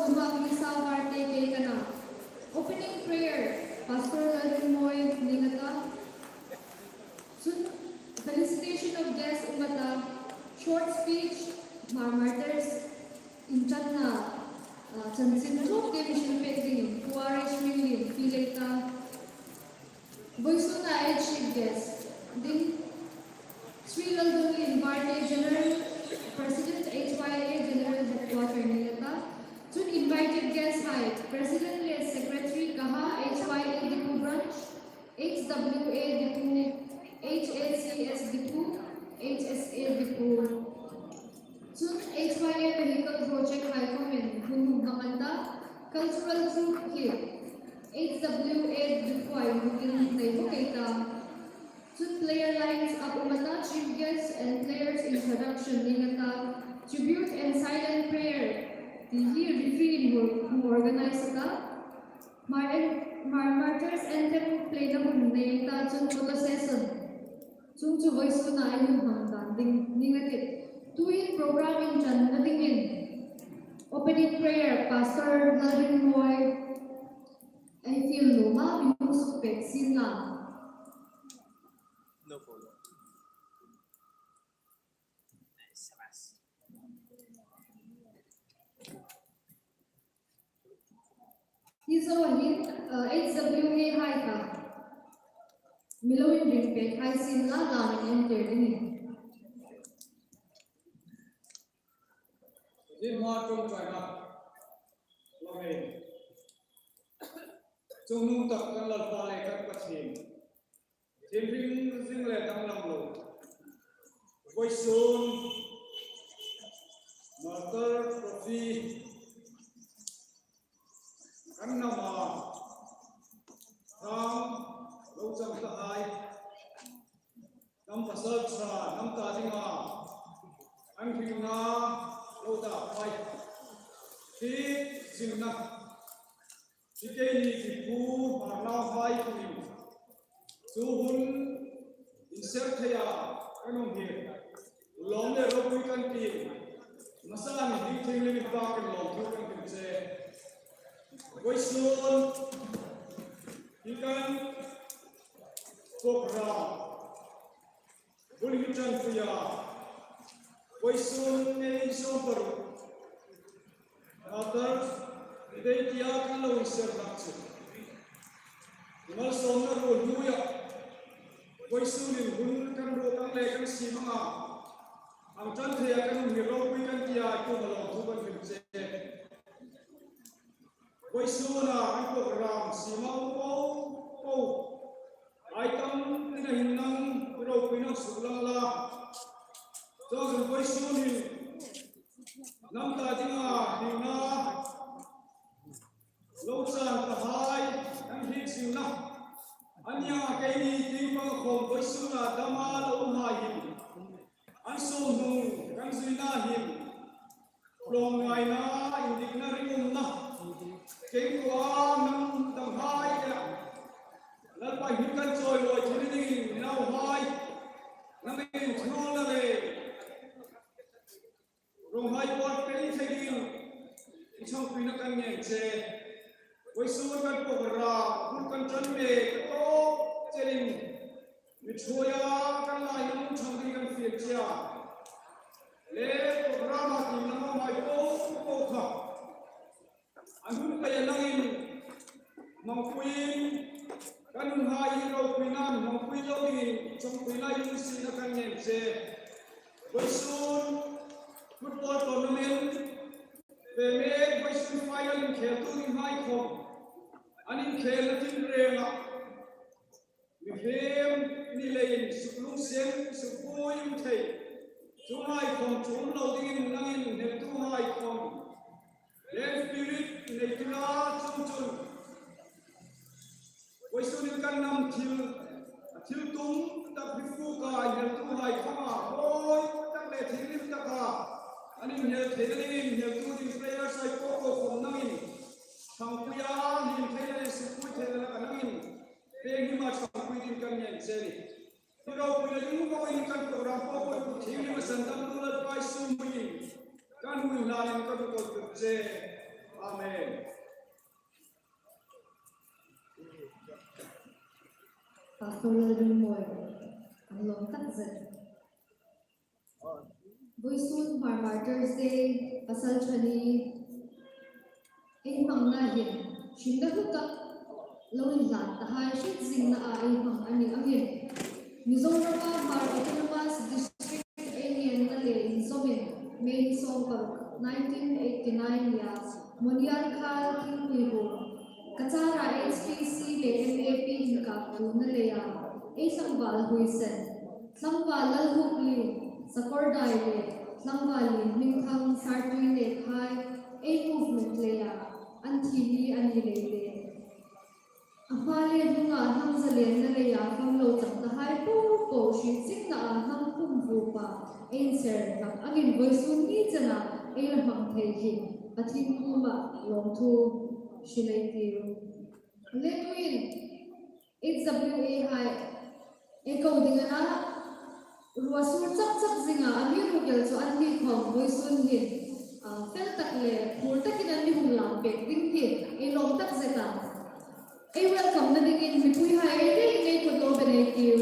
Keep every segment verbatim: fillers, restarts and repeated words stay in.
Hmar Misa Varte ke kana. Opening prayer, Pastor Lalrinmoi ning a ta. Chun felicitation of guests um a ta. Short speech, Hmar Martyrs inṭanna, ah, chanchin tluk te mi hril pek ding, Pu R H Minglien, Pi Leita. Vawisuna ei chief guest ding Sri Laldunlien Varte, General President, H Y A General Headquarter ning a ta. Chun invited guest hai, President le Secretary CAHA H Y A Diphu Branch, H W A Diphu, H A C S Diphu, H S A Diphu. Chun H Y A vehicle project hai khawmin hun hung hmang an ta, cultural troupe hi H W A Diphu hai hung nei bawk ei ta. Chun player lines up um a ta, chief guest and players introduction ning a ta, tribute and silent prayer ti hi referee-in hung organize a ta. Hmar an-, Hmar Martyrs Anthem playna hun nei ta, chun photo session. Chuong chu vawisuna ei hun hmang dan ding ning a tih. Tuhin program inṭanna dingin opening prayer Pastor Lalrinmoi ei fiel nuom a, mi hung suk pek sien la. Hi zo hin, uh, H W A hai kha mi lo inring pek hai sien la, la min enter ding. Hi hma ṭawngṭaina lo hei. Chungnung tak kan Lalpa le kan Pathien, thienghlim zing le danglam lo, vawisun Martyr Trophy kan hnama ṭhang lo chang ta hai, hnam pasalṭha, hnam ta dinga an hringna lo ta hai, hi zingna hi keini Diphu Hmar nauhai kumin chu hun inser theia kan um hi lawm le ropui kan ti. Hmasain hi thienghlim inpâkin lawmthu kan hril che. Vawisun hi kan program bul hi ṭanpuia, vawisun ei sawm paruk Martyr Day tia kan lo inser hlak chu, malsawmna ruol hnuoia vawisun hin hun kan ruot ang le kan siem anga, ang ṭan theia kan um hi ropui kan tia, tu ma lawmthu kan hril che. Vawisuna an program siema um po po, ai tam tina hin nang ropuina suklang la. Chuongchun vawisun hin hnam ta dinga hringna lo chang ta hai, an hriet zingna a nia, keini tieng pang khawm vawisuna dama lo um hai hin, an sum hnung kan zuina hin lawmngaina, indikna, ringumna, kengkua hnam danghai ina Lalpa hming kan chawi lawi thei dingin, nauhai, hnam inthawna le rawnghai pawt pei thei dingin i ṭhangpuina kan ngen che. Vawisun kan program bul kan ṭan pek tawk chelin, mi ṭhuoia kan lai hung ṭhang ding kan fiel che a. Le program-a tiemna hmang hai po po kha an hun pei a langin, hmangpuiin kan hun hai hi ropuinain hmangpui lo dingin ṭhangpuina i hung siena kan ngen che. Vawisun football tournament, fe mek vawisun final inkheltu dinghai khawm an inkhelna tinrenga mihriem ni leiin suklungsen, sukbuoi um thei, chuhai khawm chu um lo dingin nangin hnemtuhai khawm leng spirit nei tura, chuongchun vawisun hin kan hnam thil, a thil tum tak hi fuka inhnemtuhai khawma mawi tak le thienghlim taka an inhnem theina dingin hnemtu ding prayers-hai po po khawm nangin ṭhangpuia, hlim theina le sukpui theina laka nangin peng hi ma ṭhangpui dingin kan ngen che a nih. Hi ropuina ding hmangin kan program po po hi thienghlim a sandamtu Lalpa Isu hmingin kan hun hlanin kan ko tuk che. Amen. Pastor Lalrinmawi, a lawm tak zet. Vawisun Hmar Martyrs Day, pasal ṭha ni, ei hmangna hin, hringna hlu tak lo inhlan tahai hriet zingna a ei hmang a ni angin, Mizorama Hmar Autonomous District ei ngenna le inzawmin May ni sawm paruk, nineteen eighty-nine nia Moniarkhal thingpui huop, Kachara H P C le M A P inkaptuona leia ei tlangval huoisen, tlangval Lalhukli, Sakawrdai le tlangval Lienhmingthang Sartui le khai ei movement leia an thi ni a ni lei le. A hma le hnunga hnam zalenna leia fam lo chang tahai po po hriet zingna a hnam khum vupa ei inser hlak angin vawisun ni chena ei la hmang thei hi Pathien kuoma lawmthu hril ei tiu. Le tuin H W A hai ei ko ding a na, ruo sur chak chak zinga amiruokchu anni khawm vawisun hin, a, fel tak le phur takin an mi hung lam pek ding hi ei lawm tak zet a. Ei welcome-na dingin mipuihai ei rengin kut lo be ei tiu.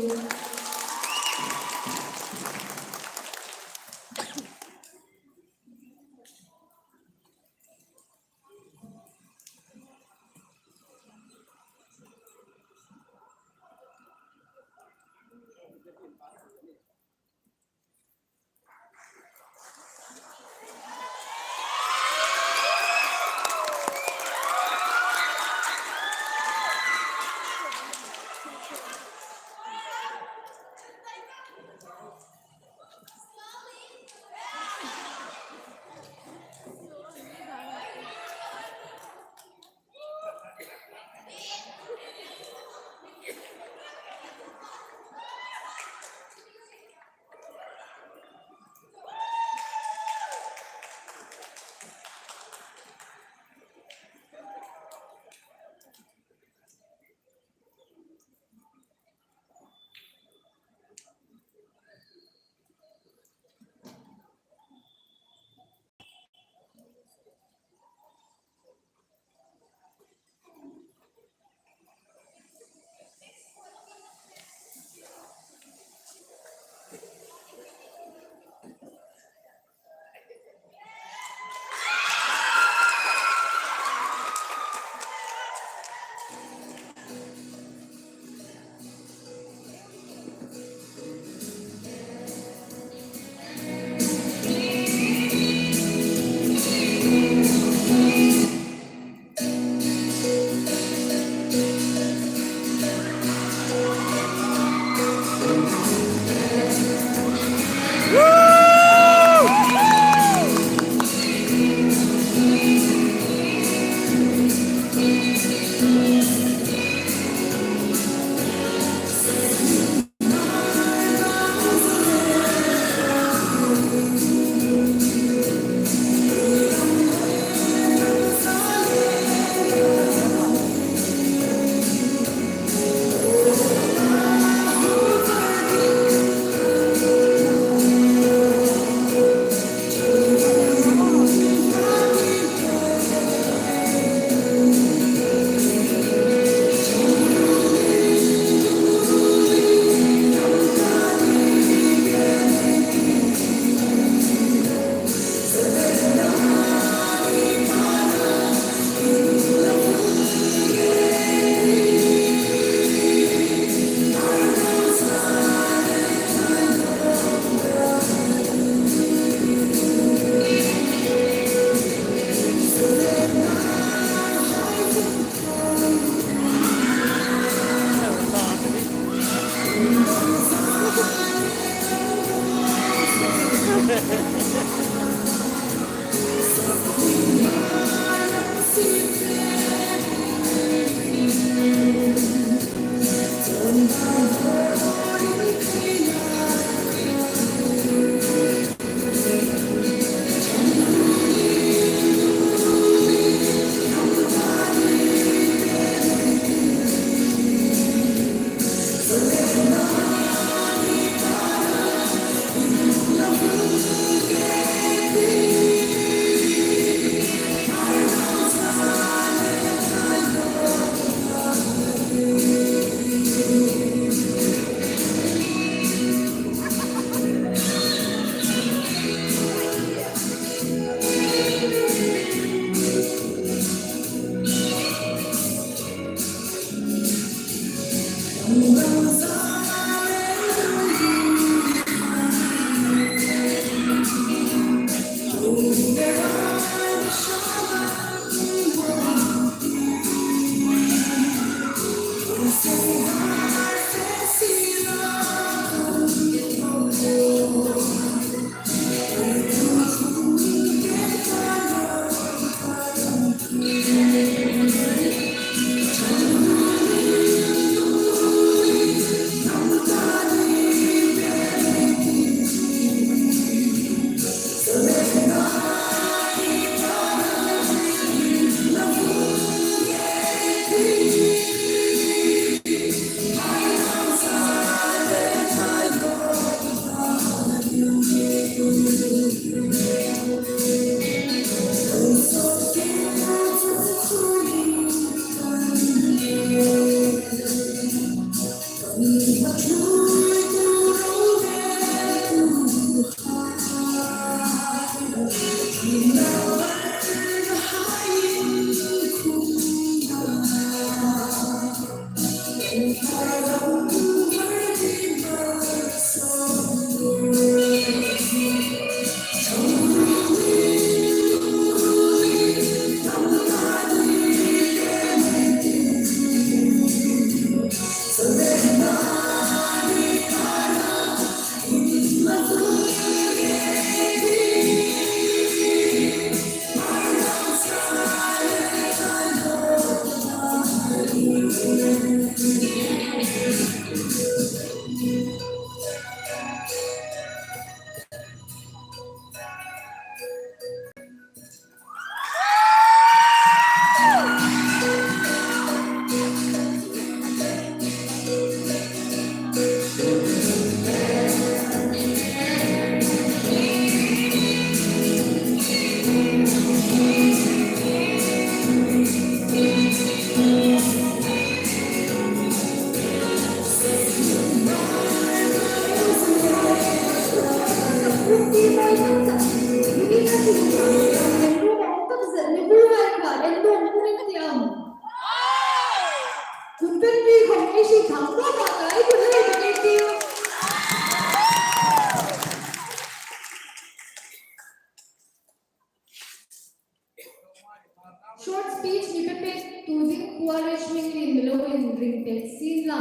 Short speech mi pe pek tu ding Pu R H Minglien mi lo inring pek sien la.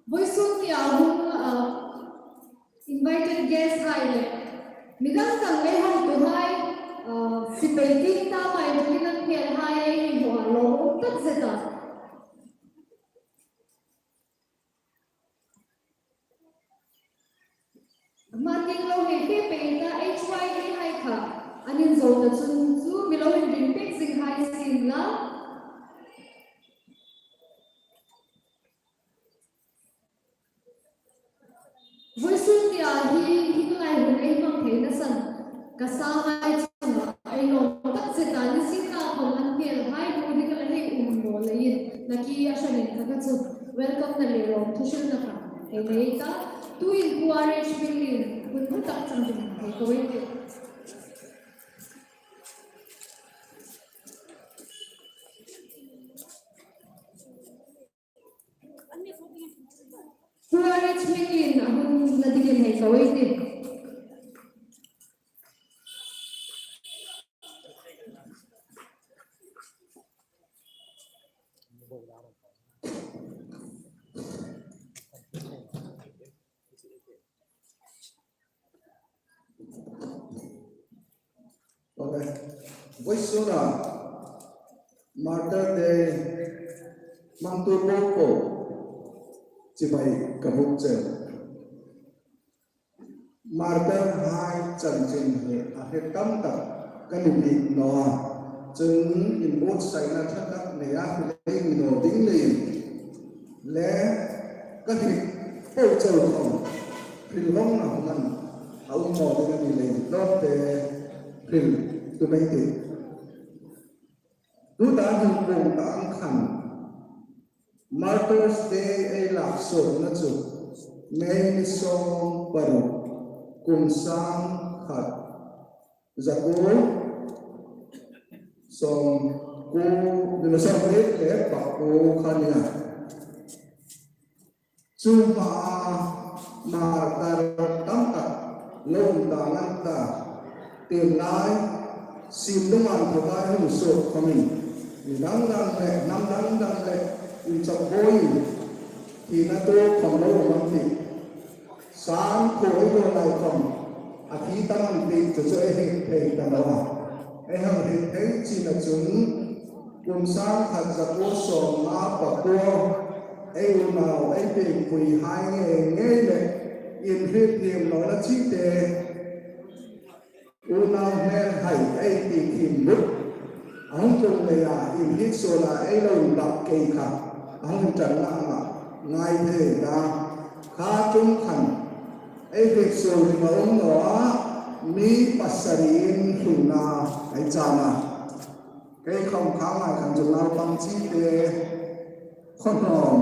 Vawisun nia hung, ah, invited guest hai le midang dang le hung tu hai, ah, sipai ding ta mai tu ding an hmel hai ei hmu a lawm um tak zet a. Hma tieng lo hei fe pei ta, H Y A hai kha an inzo ta chun chu mi lo inring pek zing hai sien la. Vawisun nia hi, hi lai hun ei hmang theina san ka sa hai chunga ei lawm tak zet a, ni sienla khawm an hmel hai hmu ding a la hei um naw leiin, nakie a hranin kha ka chu welcome-na le lawmthu hrilna kha hei nei ta. Tuin Pu R H Minglien hun hma tak chang dingin hei ko ei tih. Pu R H Minglien a hun hmuna dingin hei ko ei tih. Ok. Vawisuna Martyr Day hmangtu po po chibai ka buk cheu. Martyr hai chanchin hi a hre tam tak ka ni bik naw a. Chun inbuotsaina ṭha tak neia hril ei ni naw ding leiin le ka hriet po cheu khawm hril vawng a hung an a um naw ding a ni leiin lawmte hril tum ei tih. Tuta hin kuom ta ang khan Martyrs Day ei lak suokna chu May ni sawm paruk kum sang khat zakuo sawm kuo, ni sawm riet le pakuo kha nia. Chu hmaa martyr tam tak lo um ta ngang ta, tienlai, sim dawng an thaw lai hung suok khawmin, mi dang dang le, hnam dang dang le, inchawk buoiin, thina tuok khawm lo um ang tih. San khuo ei lo lai khawm, a thi tam ang tih, chu chu ei hriet thei ta lo a. Ei hang hriet thei china chun, kum sang khat zakuo sawmnga pakuo, ei unau, ei piengpui hai ngei ngei le, inhriet hiem nawna chite, unau hmel hai ei ti thim lut a hung tlung leia, inhriet suola ei lo inbak kei kha a hung ṭanna anga ngai thei ta. Kha ṭum khan ei hriet suol ding a um naw a, mi pasariin hluna ei chang a. Kei khawm kha ngai khan chu naupang chite, khaw hnawm,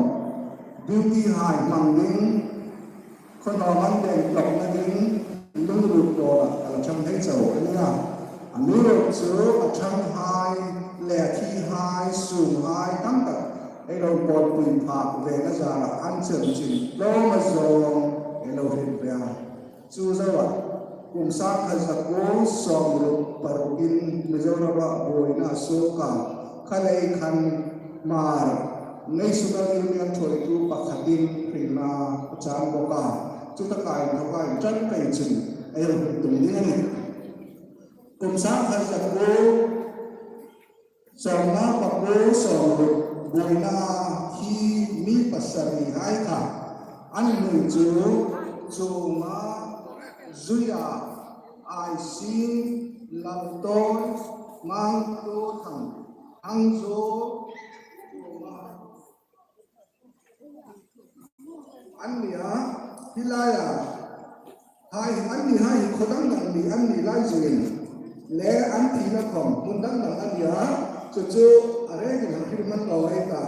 duty hai hmang ding, khaw hnawm an deng tlawkna ding, lungril pawla ka la ṭhang thei chau a nih a. Amiruokchu a ṭhanghai, le a thihai, sunghai tam tak ei lo pawlpui phak ve na zara an chanchin tlawma zawng ei lo hriet ve a. Chu zoa kum sangkhat zakuo sawmruk parukin Mizorama buoina suoka khalei khan Hmar National Union thuoitu pakhatin hrilna a chang bawk a. Chu taka inthawka inṭan pei chun ei lo hriet tum ding a nih. Kum sangkhat zakuo sawmnga pakuo sawmruk buoina hi mi pasarihai kha an hming chu Chunga, Zuia, Aising, Laltawi, Mangtothang, Hangzo, Chunga an ni a, hi laia hai an ni hai hi khaw dang dang mi an ni lai zingin le an thina khawm hmun dang dang a ni a, chu chu a rengin han hril hman naw ei ta.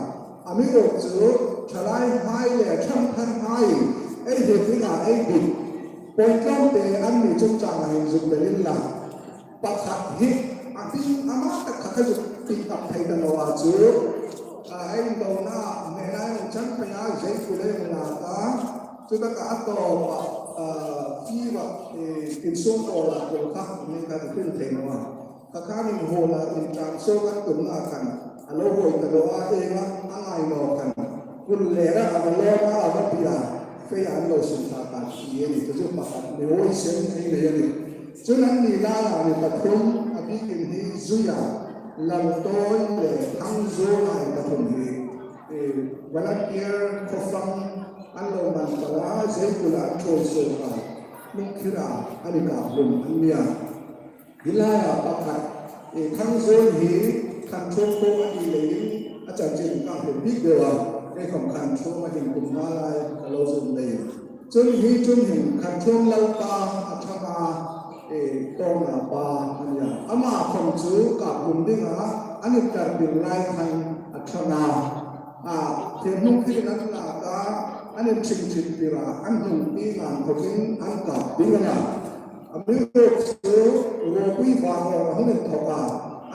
Amiruokchu ṭhalaihai le ṭhangtharhai ei hriet dinga ei dit pawitlawmte an ni chungchanga hin zuk bel inla. Pakhat hi a hming ama tak kha ka zuk ti tak thei ta naw a chu, a, ei indona hmena ei chang pei a, Zeikul ei lak a, chu taka a tawpa, a, Fiva, e, insung kawla kul kha hming ka zuk hril thei naw a. Kha khan inhawla inṭan suok an tumna khan a lo hawi ta lo a, enga a ngai naw khan kul le ra a va lawn a, a va pi a, fei an lo sin ta ta si a ni, chu chu pakhat mi hawi sen ei nei a ni. Chun an ni laia mi pathum a bikin hi Zuia, Laltawi le Hangzo hai pathum hi, e, volunteer khawfang an lo man pal a, Zeikula an ṭhuoi suok a, Hnungkhira an ni ka hlum an ni a. Hi laia pakhat, e, Hangzo hi Khanthawng khuo a ni leiin a chanchin ka hriet bik deu a, ei khawm Khanthawng a hin kum nga lai ka lo zuk nei. Chun hi chun hin Khanthawng Lalpa a ṭhang a, e, Tawngna pa a ni a. Ama khawm chu kap kum dinga an intar bil lai khan a ṭhang a. A, Hnungkhirin an lak a, an inṭhing ṭhin tir a, an hnung ti ngan khawmin an kap ding a na. Amiruokchu ropui vang a hung inthawk a,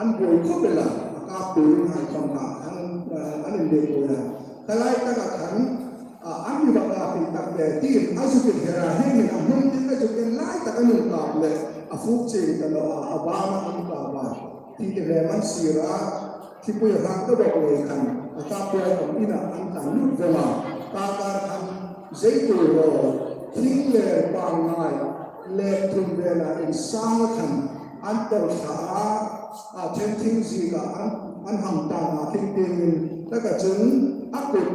an buoi khawp el a, a kap turin an khawm kha an, e, an inbiekbuoi a. Kha lai taka khan, a, an mi va kap tak le tiin a zuk inher a, hieng hin a hnung tin a zuk en lai tak an inkap le a fuk chieng ta naw a, a bang an kap a. Thi ti hle man sir a, thipui rang ka bawk ngei khan a kap buoi khawm ina an tlan lut vawng a. Ka kar khan Zeikul rawl, thing le pangngai le thum vela insang khan an tawlh thla a, a, thing thing zika an, an hang tang a, thing tiengin taka chun a kut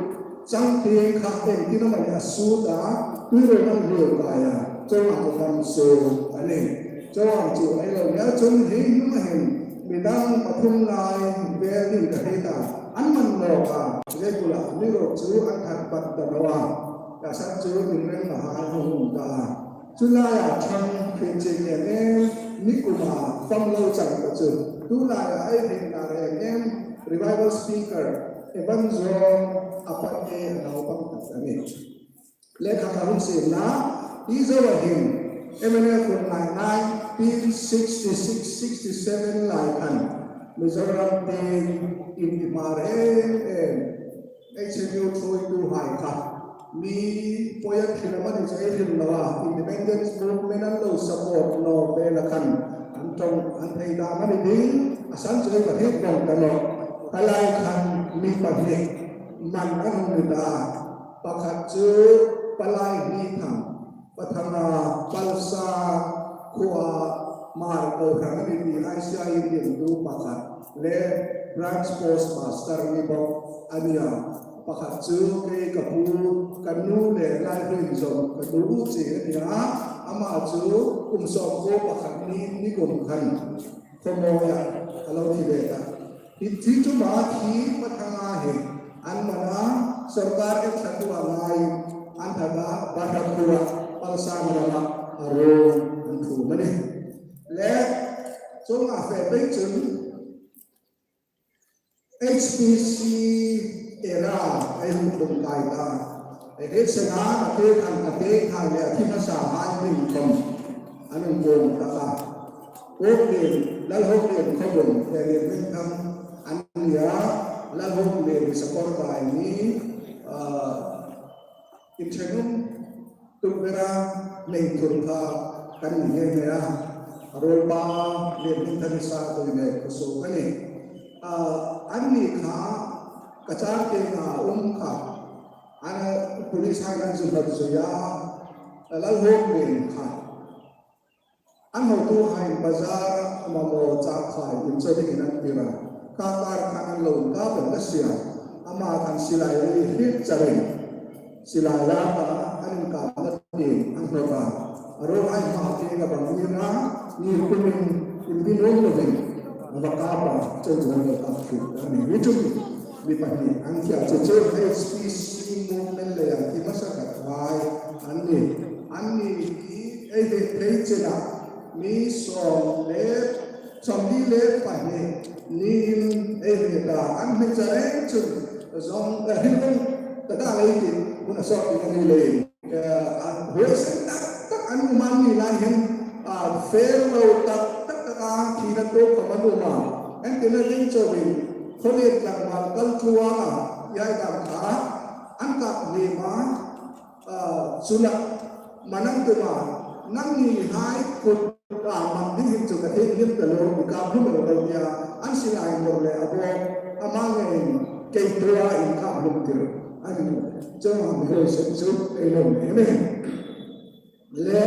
chang tieng kha engtin amanih a sut a, tui rawn an hliau kai a, chuong ang chu hmang suok a nih. Chuong ang chu ei lo nia, chun hi hnunga hin midang pathum lai vel ding ka hriet a, an man nawk a, Zeikula amiruokchu an that pat ta naw a, ka san chu inremna hai a hung ta a. Chu laia ṭhang hriet chieng em em, nikuma fam lo chang ta chu. Tu laia ei hrietna em em, revival speaker, Evan Zawng a pa te a naupang tak a nih. Lekha ka hung siemna, hi zoa hin, M N F hun lai nineteen sixty-six sixty-seven lai khan, Mizoram tieng in i Hmar em em, H M U thuoituhai kha, mi poi an hril am a ni chu ei hril naw a, independence movement an lo support naw vela khan, an ṭawng, an thei dam a ni ding, a san chu ei va hriet vawng ta nawh. Kha lai khan mi pahni man an hung ni ta a. Pakhat chu Palai Hni Thang, Pathanga Palsa khuoa Hmar kohran a ni ti I C I in dingtu pakhat le branch postmaster ni bawk a ni a. Pakhat chu kei ka pu, ka nu le lai hruin zawm ka nu chi a ni a. Ama chu kum sawmkuo pakhat ni, ni kum khan Khawmawia a lo thi ve ta. Hi, hi chu ma thi Pathanga hi an man a, sawrkar ei thlatu a ngai an that a, Barhakhura Palsang rama a ruong an thum a nih. Le chuonga fe pei chun H P C era ei hung tlung kai ta. Ei hriet seng a, a te khan, a te khan le a thi hmasa hai hming khawm an hung kuom ta a. Hawklien, Lal Hawklien Khawbung, Hawklien Vengthang an ni a, Lalhawmlien Sakawrbai ni, ah, inṭhenum tukvera nei thur kha kan ni ngei ngei a. A ruolpa Lienhmingthang Isatuinei khawsuok a nih. Ah, anni kha ka char tienga um kha, an, police hai an zu hlak zui a, Lalhawmlien kha. An hotuhaiin bazar-a mamaw chak khai inchawk dingin an tir a. Kha kar khan an lo inkap el ka sia. Ama khan silai rei hriet charin silai laka an inkapna tieng an hnawt a. A ruolhai hma tieng a bang ni ra, ni kumin inbi nuom lovin a va kap a, chuong chuong an lo kap thei a nih. Hi chu mi pahni an tia chu chu H P C movement leia ti hmasa khat hai an nih. Anni hi ei hriet thei china mi sawm le, sawmli le pahni niin ei hriet a, an hme charin chun zong, eh, hril vong ka ta lei ti hun a sawt ding a ni leiin, eh, an huoisen tak tak an um a, anni lai hin, ah, fair lo tak tak tak a thina tuok khawm an um a. Entirna ding chauin khawliet tlangval kal tluanga ei dam kha an kap lem a. Ah, chuna man an tum a, nangnihai kut, ah, man ding hin chu ka thei hlim ta lo, mi kap hlim lo lo tia, an silai mawr le a bawk, ama ngeiin kei tua inkap hlim tir a nih. Chuong ang mi huoisen chu ei lo nei a nih. Le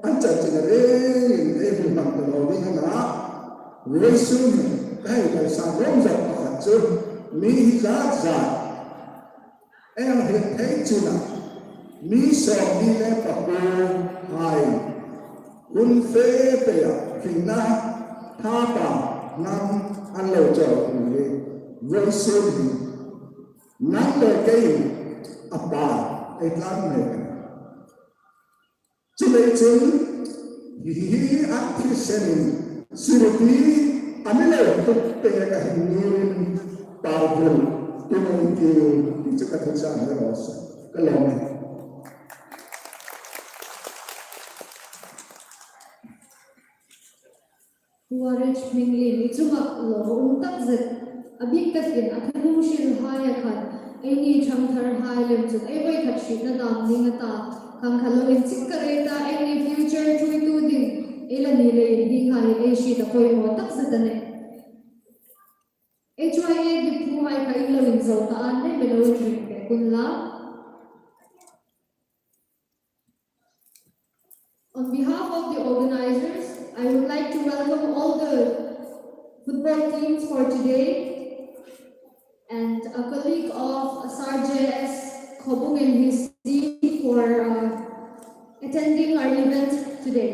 an chanchin a rengin ei hmu hmang ta lo ding a na. Vawisun hin ka hei ngaisang nuom zat pakhat chu mi hi zat zat ei hang hriet thei china mi sawmli le pakuo hai hun fe peia hringna thapa hnam an lo chawk hi vawisun hin nang le kei a pa ei tlan mek a nih. Chuleiin chun hi hi a thisenin sirpi a mi lo tuk pek a hin ngir in par bul tum ei tiu ti chu ka thil sa ni raw se. Ka lawm e. Pu R H Hminglien, i chunga lawmum tak zet, a bik takin a thlamuong hrilhai a khan, eini ṭhangtharhai lem chun ei voi khat hrietna dam ding a ta, khang kha lo inchik ka rei ta, eini future ṭhuoitu ding ei la ni leiin hienghai ei hriet a poimaw tak zet a nih. H Y A Diphu hai kha in lo inzo ta a, nih mi lo inring pek unla. On behalf of the organizers, I would like to welcome all the football teams for today and a colleague of Sir J S Khobung and his team for, uh, attending our event today.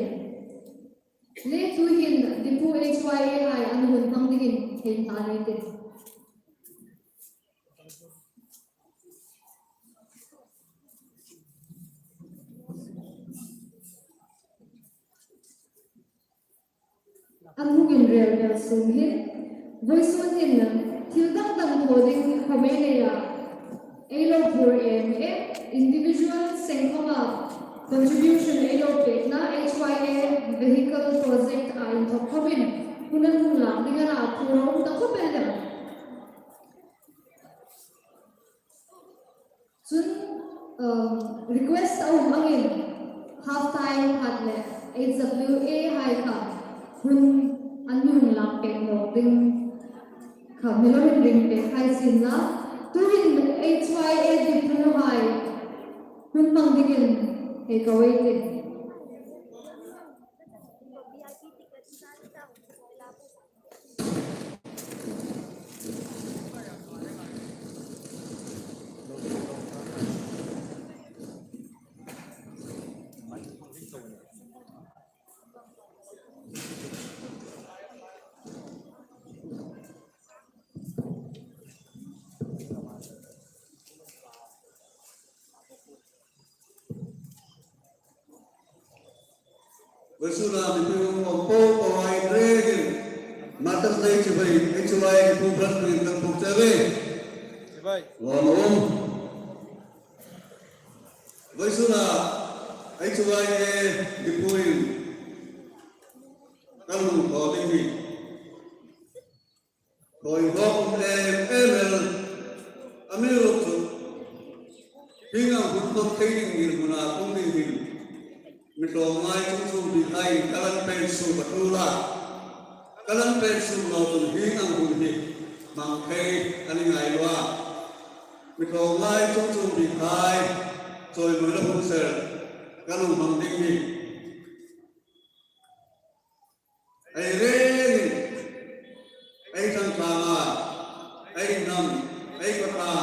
Le tuhin Diphu H Y A hai an hun hmang dingin theinghla nei ei tih. An hung inrel rel sung hin, vawisun hin thil dang dang thaw ding khawm ei nei a, ei lo phur em em, individual seng khawma contribution ei lo pekna, H Y A vehicle project a inthawk khawmin hun an hung lak ding a na, phur a um ta khawp el a. Chun, um, request a um angin half time khat le H W A hai kha hun an mi hung lak pek nawk ding kha mi lo inring pek hai sien la. Tuhin H Y A Diphu hai hun hmang dingin hei ko ei tih. Vawisuna mi pu um po po hai rengin, Mother's Day chibai, H Y A Diphu Press Meet kan puk chawi. Chibai. Lawmum. Vawisuna H Y A Diphu in kan hung thaw ding hi. Thawi hawk um em em el. Amiruokchu hieng ang hun hmang thei ding ngirhmuna tung ding hin mi tlawmngai chung chuong bik hai ka lan pek suok a tul a. Ka lan pek suok naw chun hieng ang hun hi hmang thei a ni ngai naw a. Mi tlawmngai chung chuong bik hai chawimawina hun ser kan hung hmang ding hi. Ei rengin, ei changtlanga, ei hnam, ei kawtthla,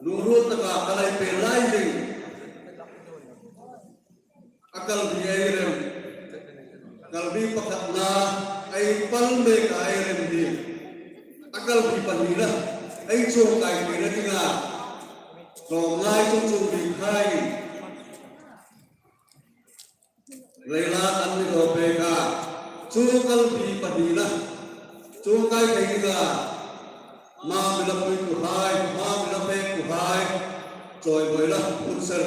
lungruol taka ka lei pe lai zing. A kalbi ei rem, kalbi pakhatna ei pal mek a ei rem hi. A kalbi pahnina ei chuongkai theina dinga tlawmngai chung chuong bik hai leilak an mi dawn pek a. Chu kalbi pahnina chuongkai thei dinga hma mi la puituhai, hma mi la pektuhai chawimawina hun ser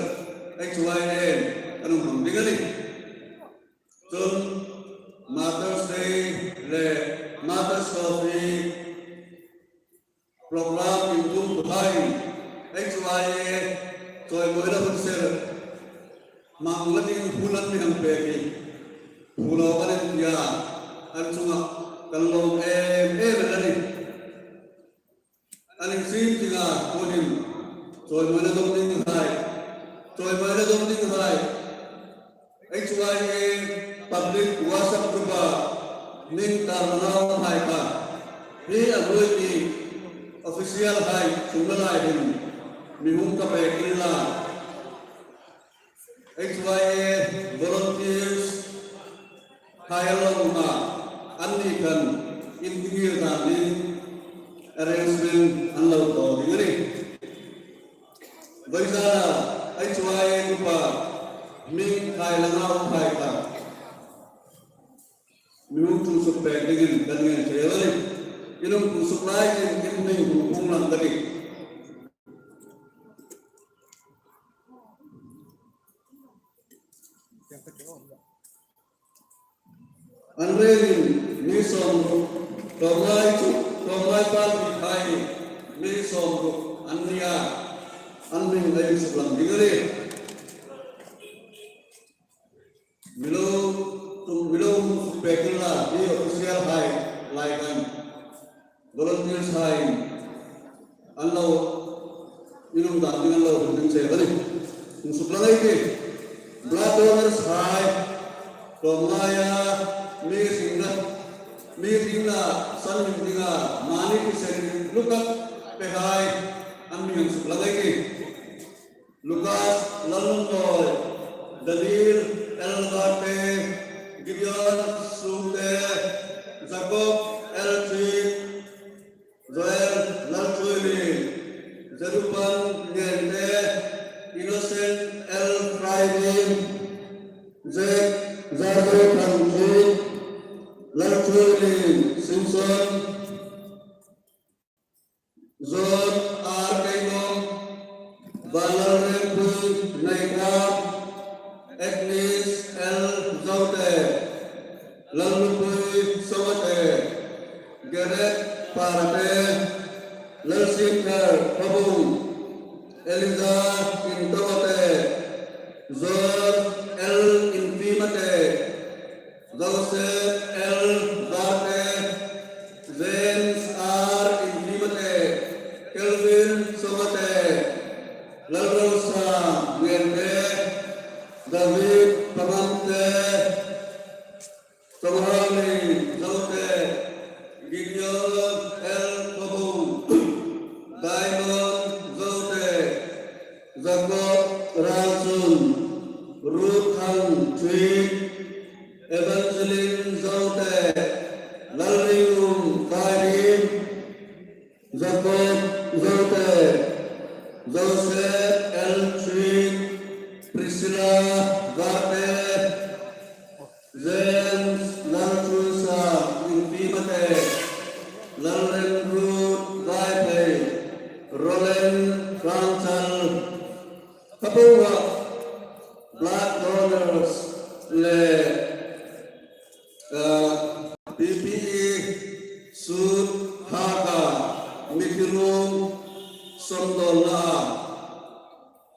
ei chuong em em kan hung hmang ding a nih. Chun Mother's Day le Mother's Coffee program inhung tuhai ei chuong chawimawina hun ser hmang la ding hun an mi hang pek hi. Phu lo kan inti a, an chunga kan lawm em em a nih. An insiem dinga tuhin chawimawina dawng dinghai, chawimawina dawng dinghai H Y A Public WhatsApp group-a hming tarlanauhai kha hi a hnuoi mi official hai chunga lai hin mi hung ka pek inla, H Y A volunteers hai an lo um a, anni khan in ding hi zanin arrangement an lo thaw ding a nih. Vawisuna H Y A group-a hming tarlanauhai kha mi hung tlung suk pek dingin kan ngen cheu a nih. In hung tlung suk lai chun in hming hung hung lang ka tih. An rengin mi sawmruk, tlawmngai chu, tlawmngai pal bik hai mi sawmruk an ni a, an hming ei suklang ding a nih. Mi lo, mi lo hung suk pek inla, mi official hai lai khan volunteers hai an lo, in hung dan ding an lo hung ding che ka nih. Hung suk lang ei tih. Blood donors hai, tlawmngaia mi hringna, mi hringna sanhim dinga mani thisen luka pehai an hming hung suk lang ei tih. Lucas Lalnunnawi, Daniel L Garte, Gideon Sute, Jacob L Chit, Joel Lalchuili, Zerupan Ngente, Innocent L Friday, Jack Zazo Thangchit, Lalchuili Simpson, Zot R Keimawm, Vanlalrengpui Neikha, Agnes L Zote, Lallupui Sawate, Gerek Parate, Lalsiemthar Khawbung, Eliza Intawate, Zot L Infimate, Joseph L Zate, James R Infimate, Kelvin Sawmate, Lalrosa Ngente, David Pangamte, Chonghali Zote, Gideon L Khawbung, Diamond Zote, Jacob Ralchun, Ruth Thangthui, Evangeline Zote, Lalringum Kairim, Jacob Zote, Joseph L Thui, Priscilla Vate, James Lalthuisa Infimate, Lalrenruot Vaiphei, Roland Rangchal, kha po a blood donors le, uh, P P E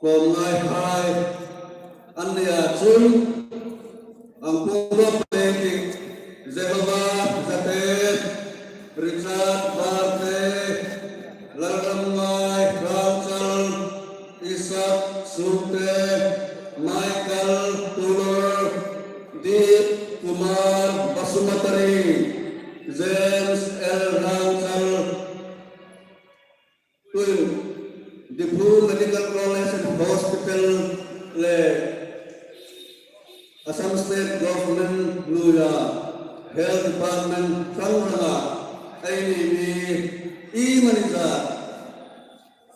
kawmngaihai an ni a chun, ang pum a pek Jehova Zatek, Richard Barte, Lalramngai Rangchal, Isaac Sungte, Michael Tulor, Deep Kumar Basumatary, James L Rangchal, tuin Diphu Medical College and Hospital le Assam State Government hnuoia Health Department hrang hranga eini mi iemani zat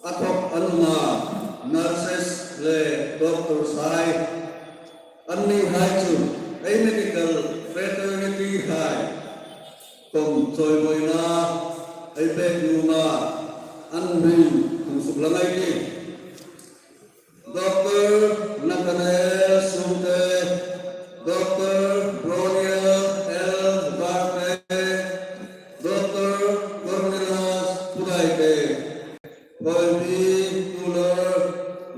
a thawk an um a, nurses le doctors hai, annihai chu ei medical fraternity hai khom chawimawiin ei pek nuom a, an hming hung suklang ei tih. Doctor Nathaniel Sungte, Doctor Broniel L Barte, Doctor Cornelius Pudaite, Phoibi Tulor,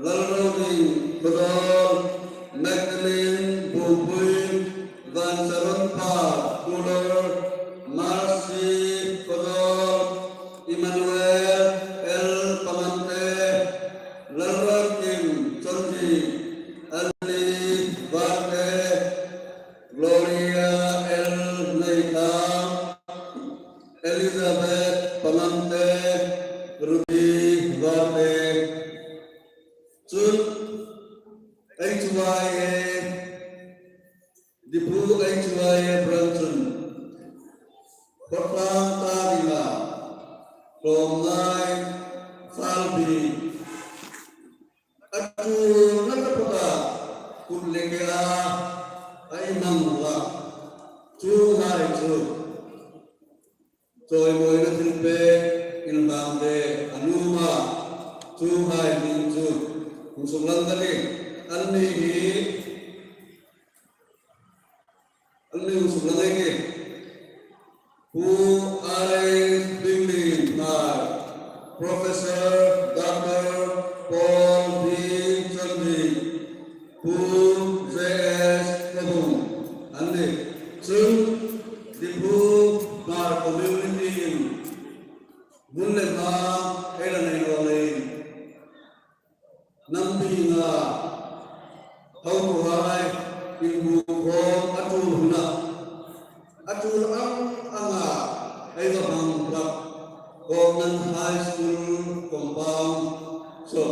Lalroding Khodol, Magdalene Bungpui, Vansaronpa Tulor, Mercy Khodol, Emmanuel L Pangante, Lalralkim Chonji, Annie Barte, Gloria L Neitham, Elizabeth Pangante, Ruby Barte. Chun H Y A, Diphu H Y A branch chun khawtlang ta dinga tlawmngai Salbi a ṭul na ta pawta kut le ke a, a inhmang hlak. Chuonghai chu chawimawina thilpek inhlan le a nuom a, chuonghai hming chu hung suklang ka tih. Anni hi an hming suklang ei tih. Pu R A Binglin Hmar, Professor Doctor Paul B Chonri, Pu J S Tabung an nih. Chun Diphu Hmar community-in hmun le hma ei la nei naw leiin, nampi nga hotuhai inbuoikhawm a ṭul huna, a ṭul ang anga ei va hmang hlak Government High School compound chu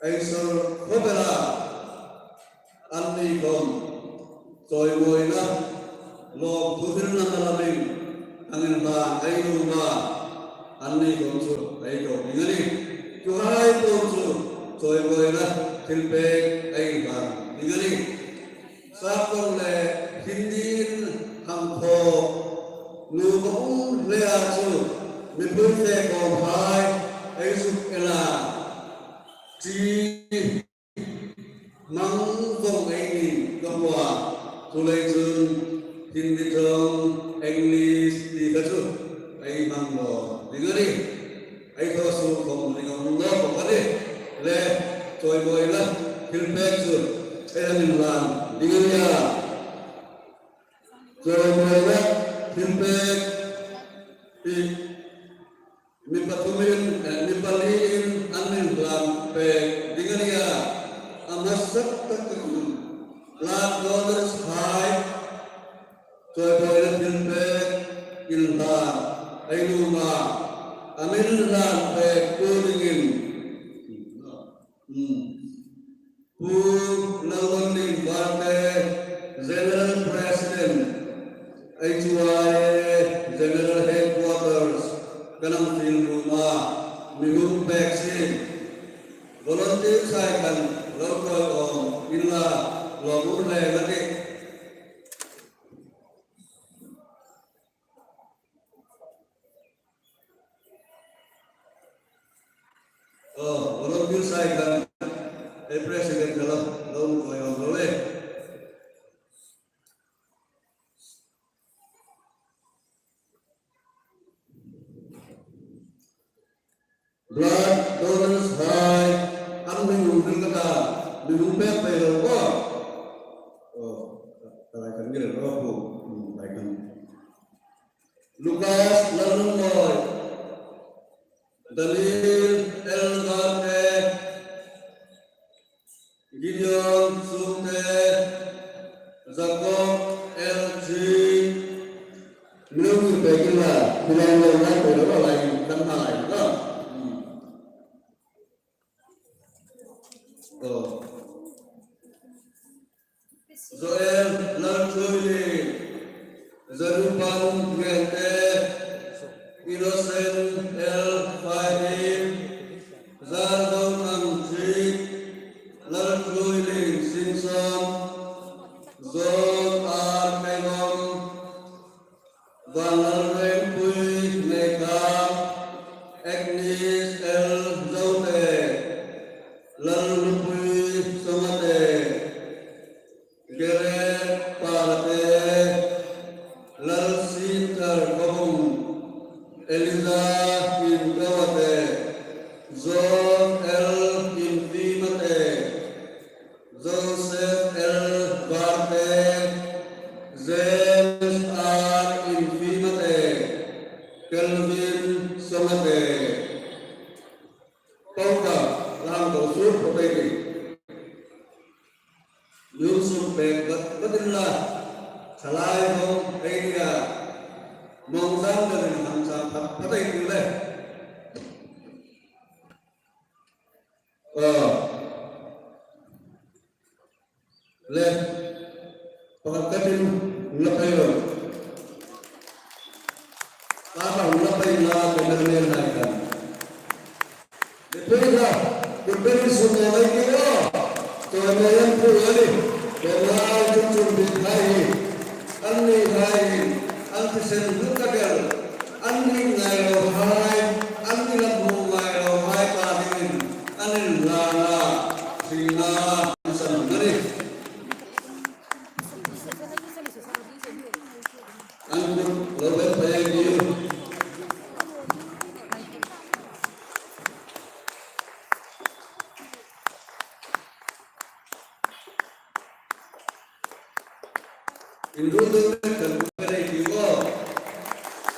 ei sawr khawp el a. Anni khom chawimawina lawmthu hril nangma lamin hang inhlan ei nuom a, anni khom chu ei ko ding a nih. Tuhai po chu chawimawina thilpek ei inhlan ding a nih. Sakawr le Hindi-in hang thaw nuom a um hle a chu, mipui fe khawmhai ei zuk el a, chi hmang vawng ei ni ka hmu a, chuleiin chun Hindi ṭawng English ti kha chu ei hmang naw ding a nih. Ei thaw suok khom ding a um naw bawk a nih. Le chawimawina thilpek chu ei hang inhlan ding a nih a. Chawimawina thilpek hi mi pathumin, eh, mi paliin an inhlan pek ding a nih a. A hmasa tak chun blood donors-hai chawimawina thilpek inhlan ei nuom a, a mi inhlan pektu dingin, hmm, Pu Lalwanlien Barte, General President, H Y A General Headquarters, kan hang fiel nuom a, mi hung pek sien. Volunteers-hai khan lo ṭawngṭai inla, lo hung le la tih. Oh, volunteers-hai khan, eh, president kha lo, lo hung ṭawngṭai ro le. Blood donors Lucas Lalnunmoi, Daniel L Gante, Gideon Sumte, Jacob L G. Mi lo ngir pei kila, mi lo ngir pei kila, lai, lai, lai, lai. Oh. Joel Lalthuoiling, Zarupan Ngente, Innocent L Fahim, Zardong Angthik, Lalthuoiling Simson, John R Kaiwam, Vanlalrengpui Meikam, Agnes L Zote, Lalnupui Songate, Gerek Palate, Lalsinthar Kobung, Eliza Inkawate, John L Infimate, Joseph L Barte, James R Infimate, Kelvin Songate. Pauka, lang ko sur ko peki. Yusuf pek bat, batin la, salai hong, area, mong dang dang hang sa, pat, patai tu le. Ah. Le, pakhat ka tin, hung la pei ro. Papa hung la pei la, cameraman lai kan. Le pei la, kut beri sum la mai ki ro. Chairman pu la ni, chairman chun chun bi thai hi. An ni thai hi, an thisen hlut ka kel. An ni ngai lo hai, an ni lam hmu ngai lo hai ka dingin. An inlana, hringna, san na ni. An kut lo bel pei ei tiu. Inrul dun kan kut bel ei tiu.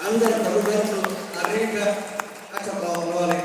An dar kalu dar chu a ri ka a chapa lo le.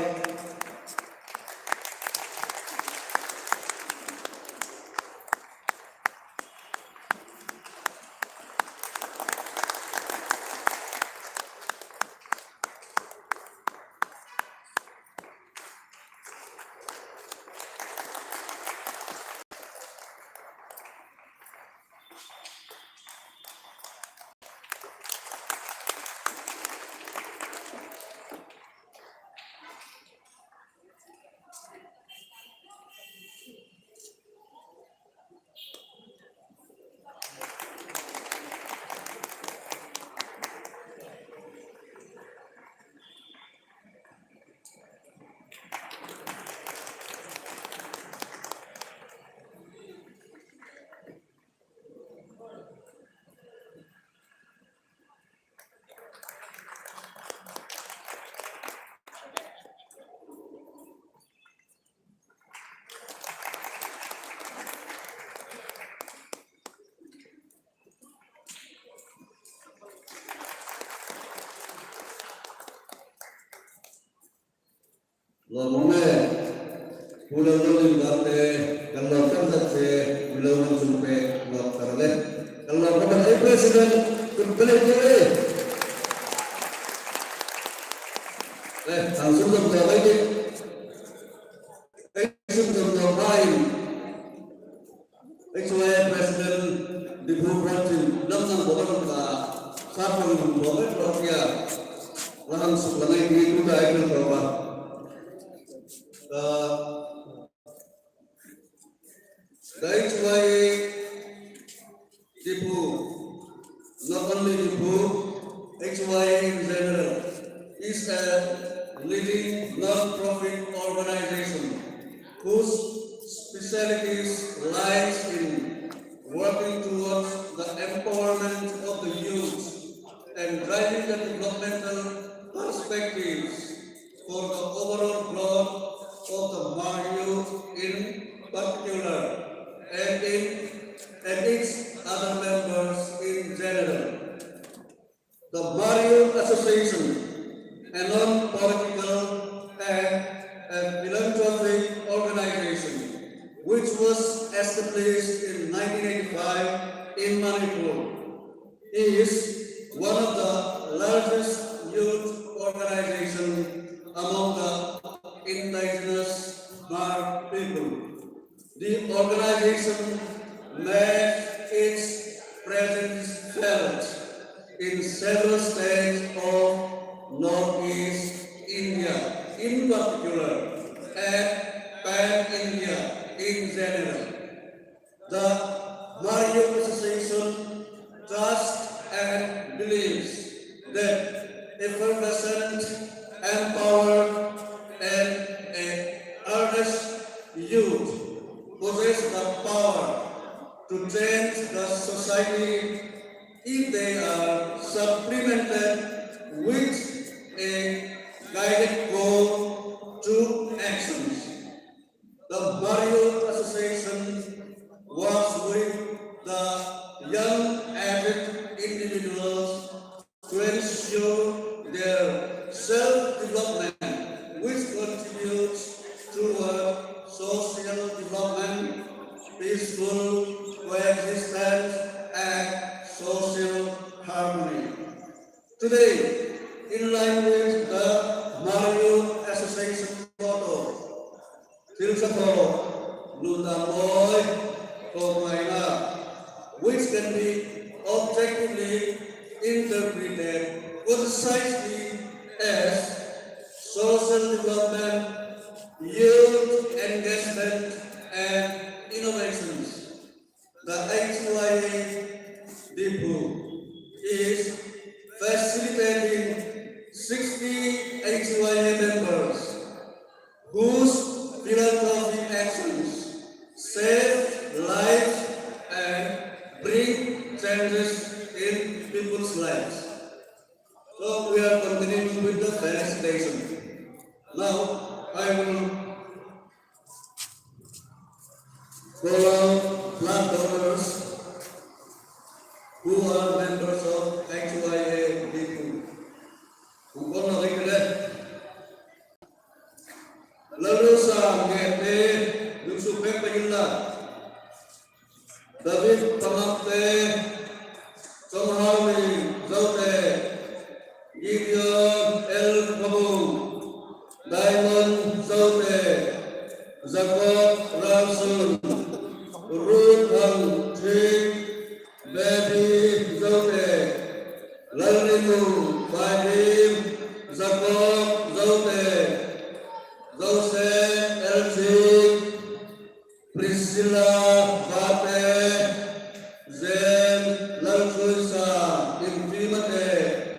Lawmawm e, Pu Lalnunmoi Dante, kan lawm kan zat che, Pu Lalnunmoi Chungpe, lawm kan le. Kan lawm kan zat che, President, kan pele che. Eh, ang sum dom dom ai ke. Ang sum dom dom ai. H Y A President Diphu Branch in lam nang bawk a, sa pang nang bawk a, bawk a. Lahang suk la ngai ni tu dai kan bawk a. Ka, ka H Y A Diphu, not only Diphu, H Y A in general, is a leading non-profit organization whose specialities lies in working towards the empowerment of the youth and driving the developmental perspectives for the overall growth of the Hmar youth in particular and in, and its other members in general. The Hmar Youth Association Association, a non-political and a philanthropic organization, which was established in nineteen eighty-five in Manipur, is one of the largest youth organizations among the indigenous Hmar people. The organization makes its presence felt in several states of Northeast India in particular and pan-India in general. The Hmar Youth Association trusts and believes that effervescent, empowered, and earnest youth possess the power to change the society if they are supplemented with a guided call to actions. The Hmar Youth Association works with the young aged individuals to ensure their self-development, which contributes toward social development, peaceful coexistence, and social harmony. Today, in line with the Hmar Youth Association motto, Thil ṭha thaw, nun dam mawi, thaw ngaina, which can be objectively interpreted concisely as social development, youth engagement, and innovations. The H Y A Diphu is facilitating sixty H Y A members whose philanthropic actions save lives and bring changes in people's lives. So we are continuing with the felicitation. Now I will call out blood donors who are members of H Y A Diphu. Hung call out again. Lalrosang Ngete, Yusuf Pek Pagilla, David Pamakte, Chonghau Ning Zote, Gideon L Pabung, Diamond Zote, Jacob Ramsun, Ruth Hang Thik, Baby Zote, Lalrimu Paidin, Jacob Zote, Jose L Thik, Priscilla Bate, Zen Lalthuisa Inpimate,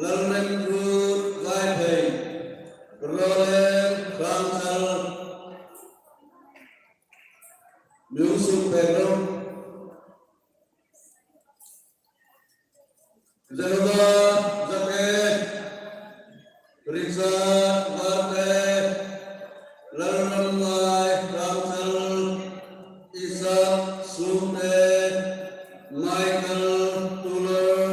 Lalremrut Vaiphei, Roland Khangchal, Yusuf Pedro, Jehovah Jake, Richard Vate, Lalramlai Ramchal, Isaac Sumte, Michael Tular,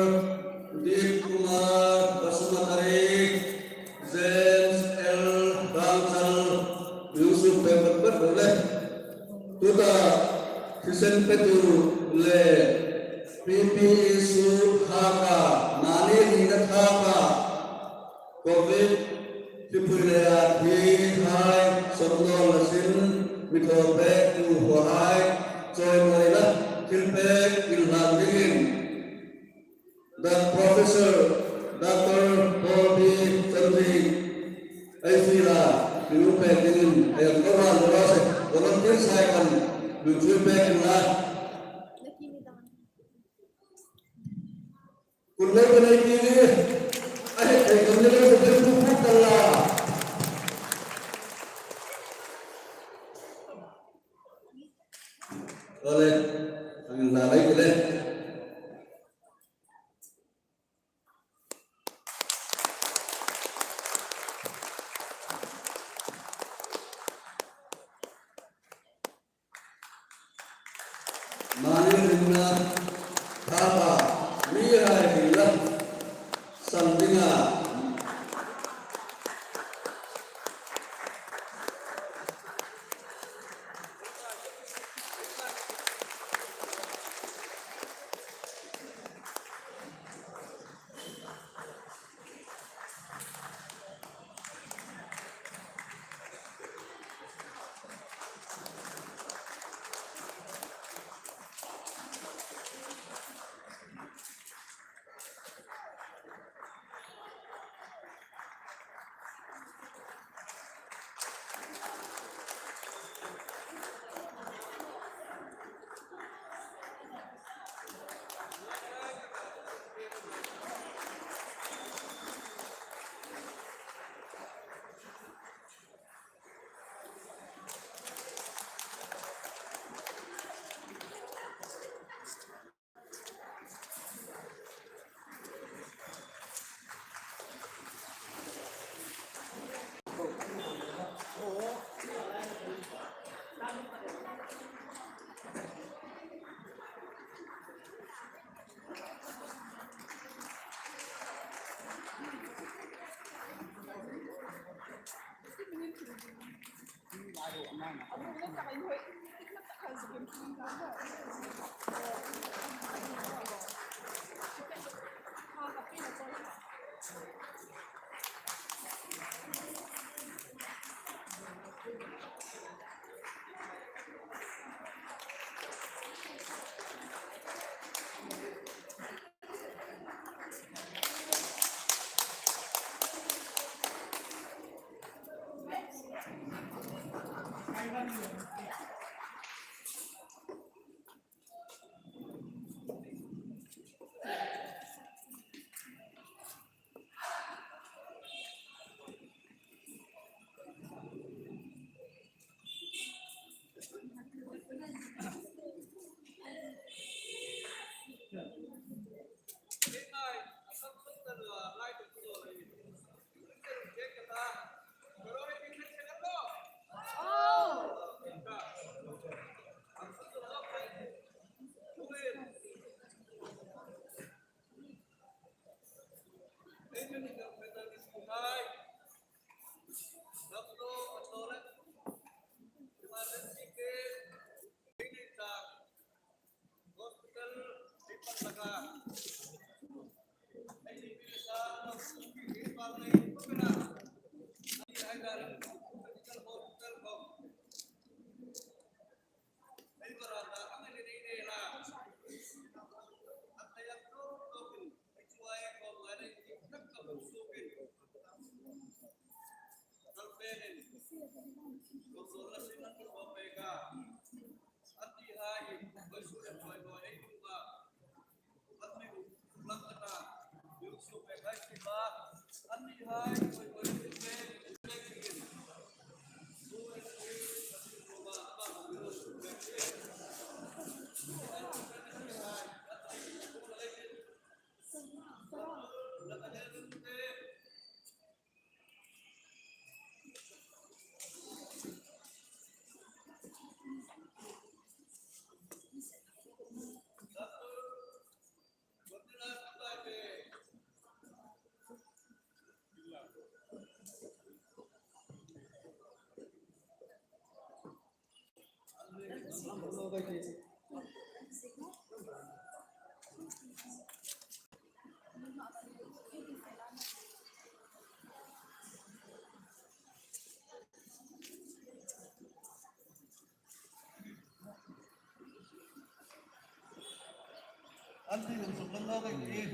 Deep Kumar Basumatary, James L Ramchal, Yusuf Pek Pek Pek le. Tuta thisen petu le P P E suit haka, mani nina thaka, Covid hripui le a thi hai, somdol la sin, mi thaw pek tu huai, chawimawi la, thil pek inhlan dingin, the Professor Doctor Paul B Chanri, ei fiel a, mi hung pek dingin, ei ang ko wan lo se, volunteer sai kan, mi hung pek inla. Kun lo kan ei kiri, a hei kan ni lo se, kan tu puk kan la. Ole, ang la lai kile. Mani ringna thapa mi hai ringna san dinga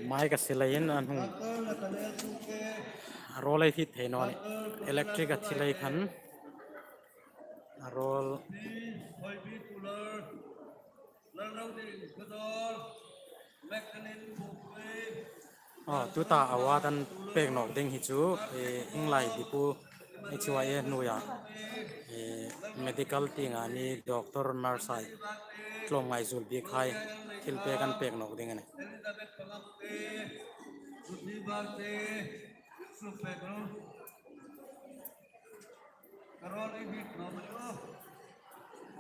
Mike a silaiin an hung a rawl ei fit thei naw ni. Electric a thil ei khan a rawl. Aw, tuta award an pek nawk ding hi chu, eh, Inglai Dipu H Y A hnuoia, eh, medical tienga mi doctor, nurse hai tlawmngai zuol bik hai thil pek an pek nawk ding a nih. Carol Ibit Nomrio,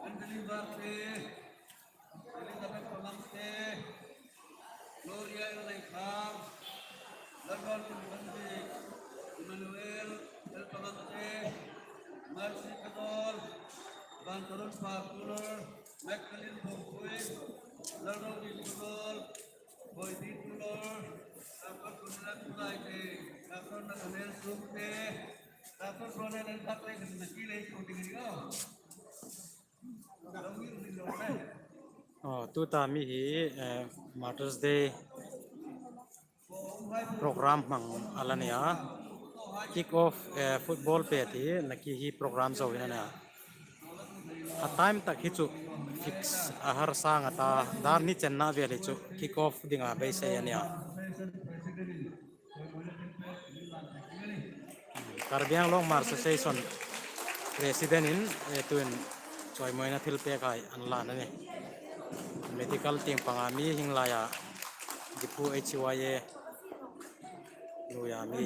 Anthony Barte, Elizabeth Pangangte, Gloria L. Leikhang, Lalrol Kunbandi, Emmanuel L. Pangangte, Mercy Kadol, Bantaron Parkular, Magdalene Bongkui, Lalrol Kadol, Boy Ditulor, Doctor Kunila Kulaite, Doctor Nathaniel Sumte, Doctor Ronald L. Bartley, Nakile Shooting Rio. Oh, tuta mi hi, eh, Mother's Day program hmang a la ni a. Kick off, eh, football pet hi, naki hi program zo hi a ni a. A time tak hi chu fix a harsa ngat a, dar hni chenna vel hi chu kick off dinga beisei a ni a. Karbi Anglong Hmar Association President in, eh, tuin chawimawina thil pek hai an lan a nih. Medical tieng panga mi hieng laia Dipu H Y A hnuoia mi.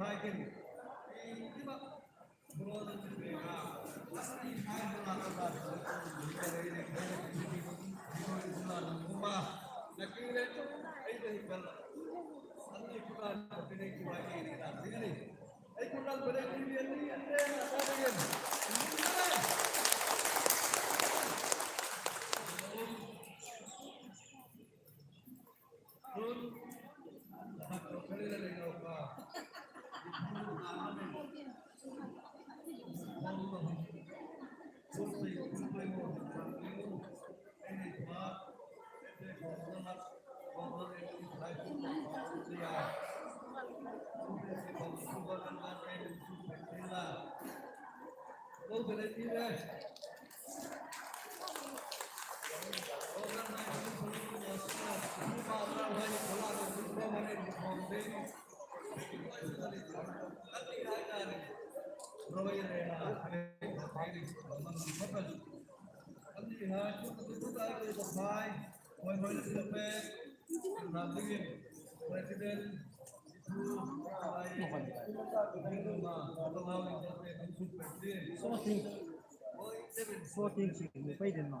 hai kin. Ei, ei ba. President, Sorting, sorting si, mi pei den ma.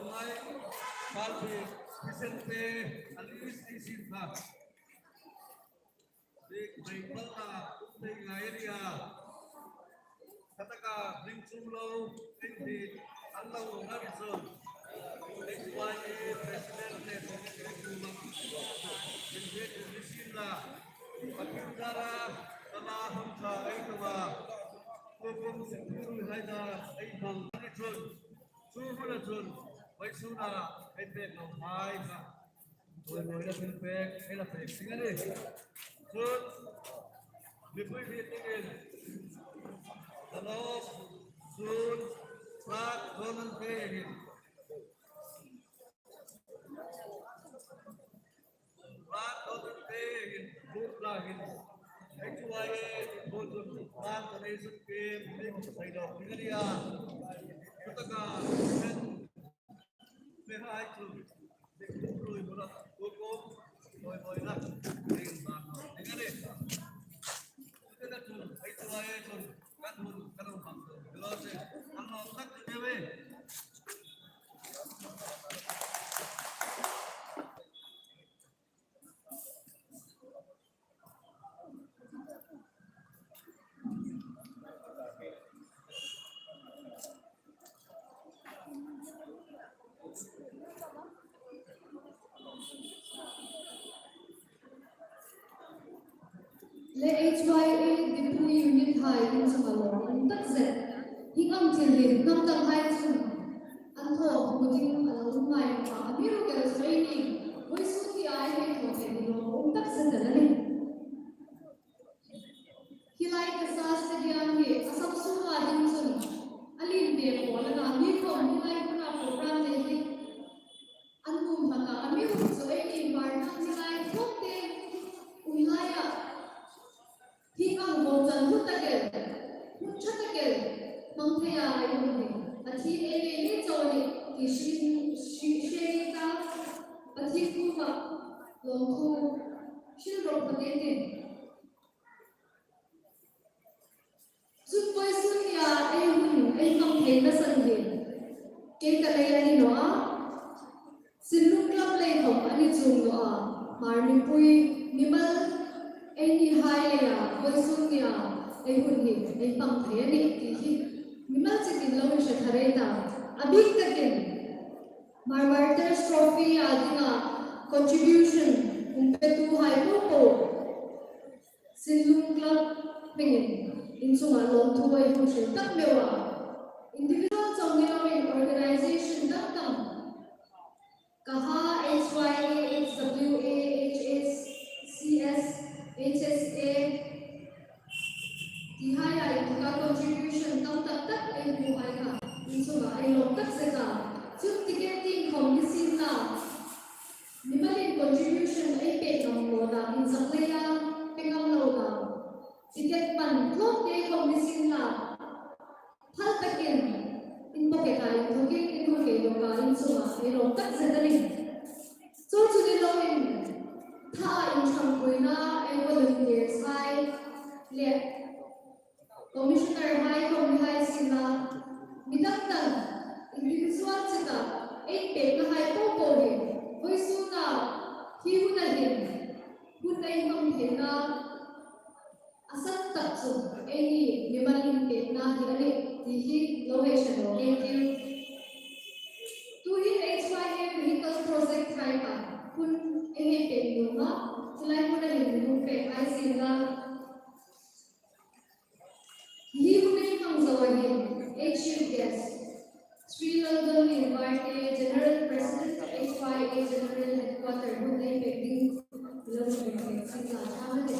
Tonglai Kalpi Vicente Alice Isinta. Bik bai palna um thei ngai a nih a. Khataka hring chum lo, hring hi an lo um a ni chun. H Y A President le Secretary kuomah, Secretary ni sienla, a kim zara, kala hawng tha ei tawng a. Tukum sipui hai da ei hmang a ni chun. Chu hmuna chun, vawisuna ei pek lo hai kha. Voi voi la thil pek, ei la pek ding a nih. Chun, mipui hi tingin, Dalawm, Sun, Tlak, Zonan te hin. Tlak, Zonan te hin, Tlak la hin. Ei chu ai, ei chu ai, Tlak donation camp, ei chu ai lo, ding a nih a. Chutaka, Le H Y A Diphu unit hai in chunga lawmum tak zet. Hi ngam thil hi, ngam tak hai chun. An thaw hmu ding a lo um ngai a, amiruokchu eini vawisun hi a ei hei thaw thei ding lawmum tak zet a nih. Hi lai Kasa Stadium hi a sam sunga ding chun a lien ve khawp a na, mi khawm hi lai hmuna program nei hi an um hlak a, amiruokchu eini Hmar hnam hi lai khawm te um lai a. Hi ang bawm chan hmu tak el, hmun ṭha tak el, hmang theia ei um hi. A thi ei ngei ngei chau a nih, ti hre, hre, hre ta, Pathien kuomah lawmthu hril rawp ka ti. Chun vawisun nia ei hun, ei hmang theina san hi. Kei ka lei a ni naw a. Sinlung Club lei khawm a ni chuong naw a, Hmar mipui, mimal, eini hai leia, vawisun nia, ei hun hi, ei hmang thei a nih, ti hi, mimal chitin lo inhre thar ei ta. A bik takin, Hmar Martyrs Trophy a dinga contribution, hung petu hai popo. Sinlung Club hmingin in chunga lawmthu ei hung hril tak meu a. Individual chauh ni loin organization dang dang. Kaha, H Y A, H W A, H S C S, H S A. Ti haia inthawka contribution tam tak tak ei hmu hai kha. In chunga ei lawm tak zet a. Chun ticket tieng khawm ni sienla. Mimalin contribution ei pek ngam nawna, inzak leia, pe ngam lona. Ticket pan tlawmte khawm ni sienla. Phal takin, in pocket-a inthokin, in hung kei lawka, in chunga, ei lawm tak zet a nih. Chu chu ni loin, tha inṭhangpuina, ei volunteers hai, le, Commissioner hai khawm ni hai sienla, mi dang dang, individual chita, ei pekna hai popo hi, vawisuna, hi huna hin, hun ei hmang theina, a san tak chu, eini, mimal inpekna hi a nih, ti hi, lo hei hre naw kei ding. Tuhin H Y A vehicle project hai kha, hun ei hei pek nuom a, chulai huna hin hung pek hai sienla. Hi hun ei hmang zo a hin, ei chief guest, Shri Laldon Lirvarte, General President, H Y A General Headquarter, hun ei pek ding, lo hung pek ding, sin la tha ma de.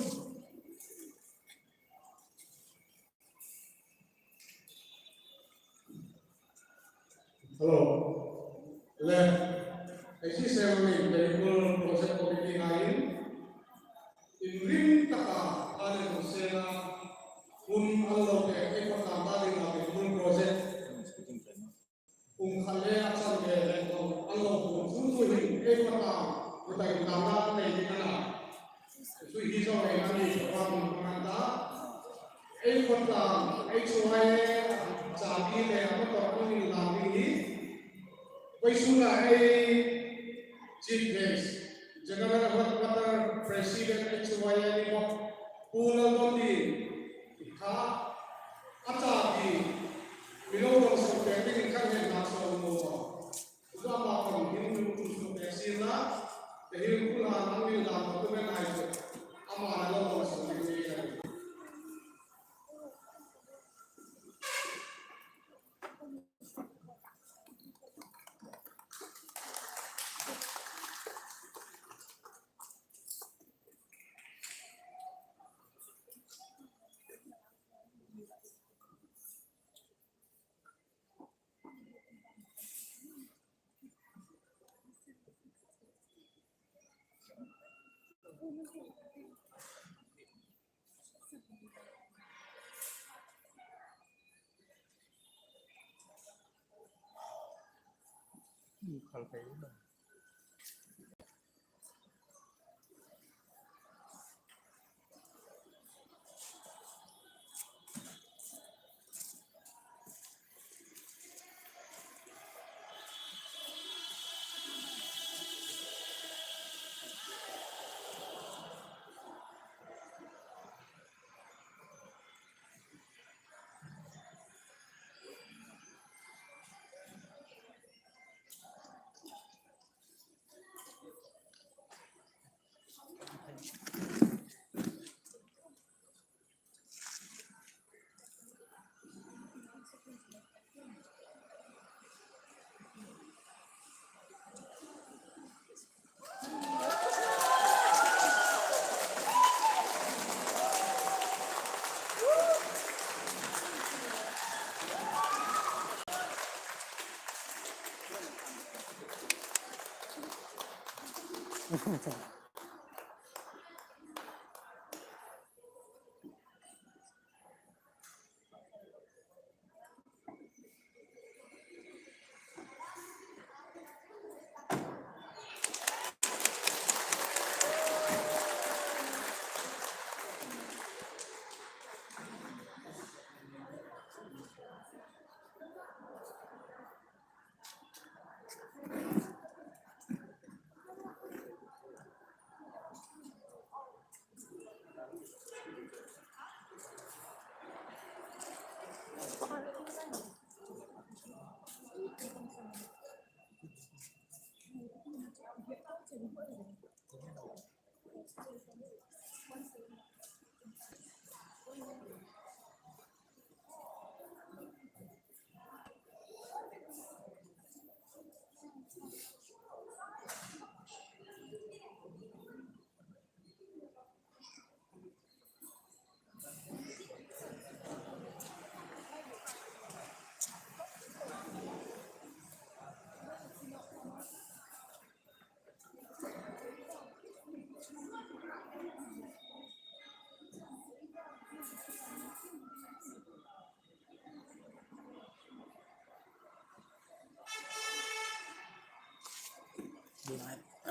Hello. Le, ei si sem ni, Technical Project Committee ngaiin, inrim taka, a le tu sena, hun an lo te, ei pata ta ding a, Technical Project. Kum khat le a chang ve le, an lo hun chu chu hin, ei pata, ku ta in ta na, nei ding a na. Chu hi zo ei na ni, ka pa mun ka ta. Ei pata, ei chu ai, chabi le, a pata, ku ni la ni hi. Vawisuna ei Chief Guest, General Headquarter President H Y N ni mo, Pu Lalduondi kha a chabi mi lo dong so pek dingin kan hei na so mo. Chu ama khom hin mi lo dong so pek si la, te hin ku la nang mi la mo tu me ngai chu. Ama la lo dong so ni ni.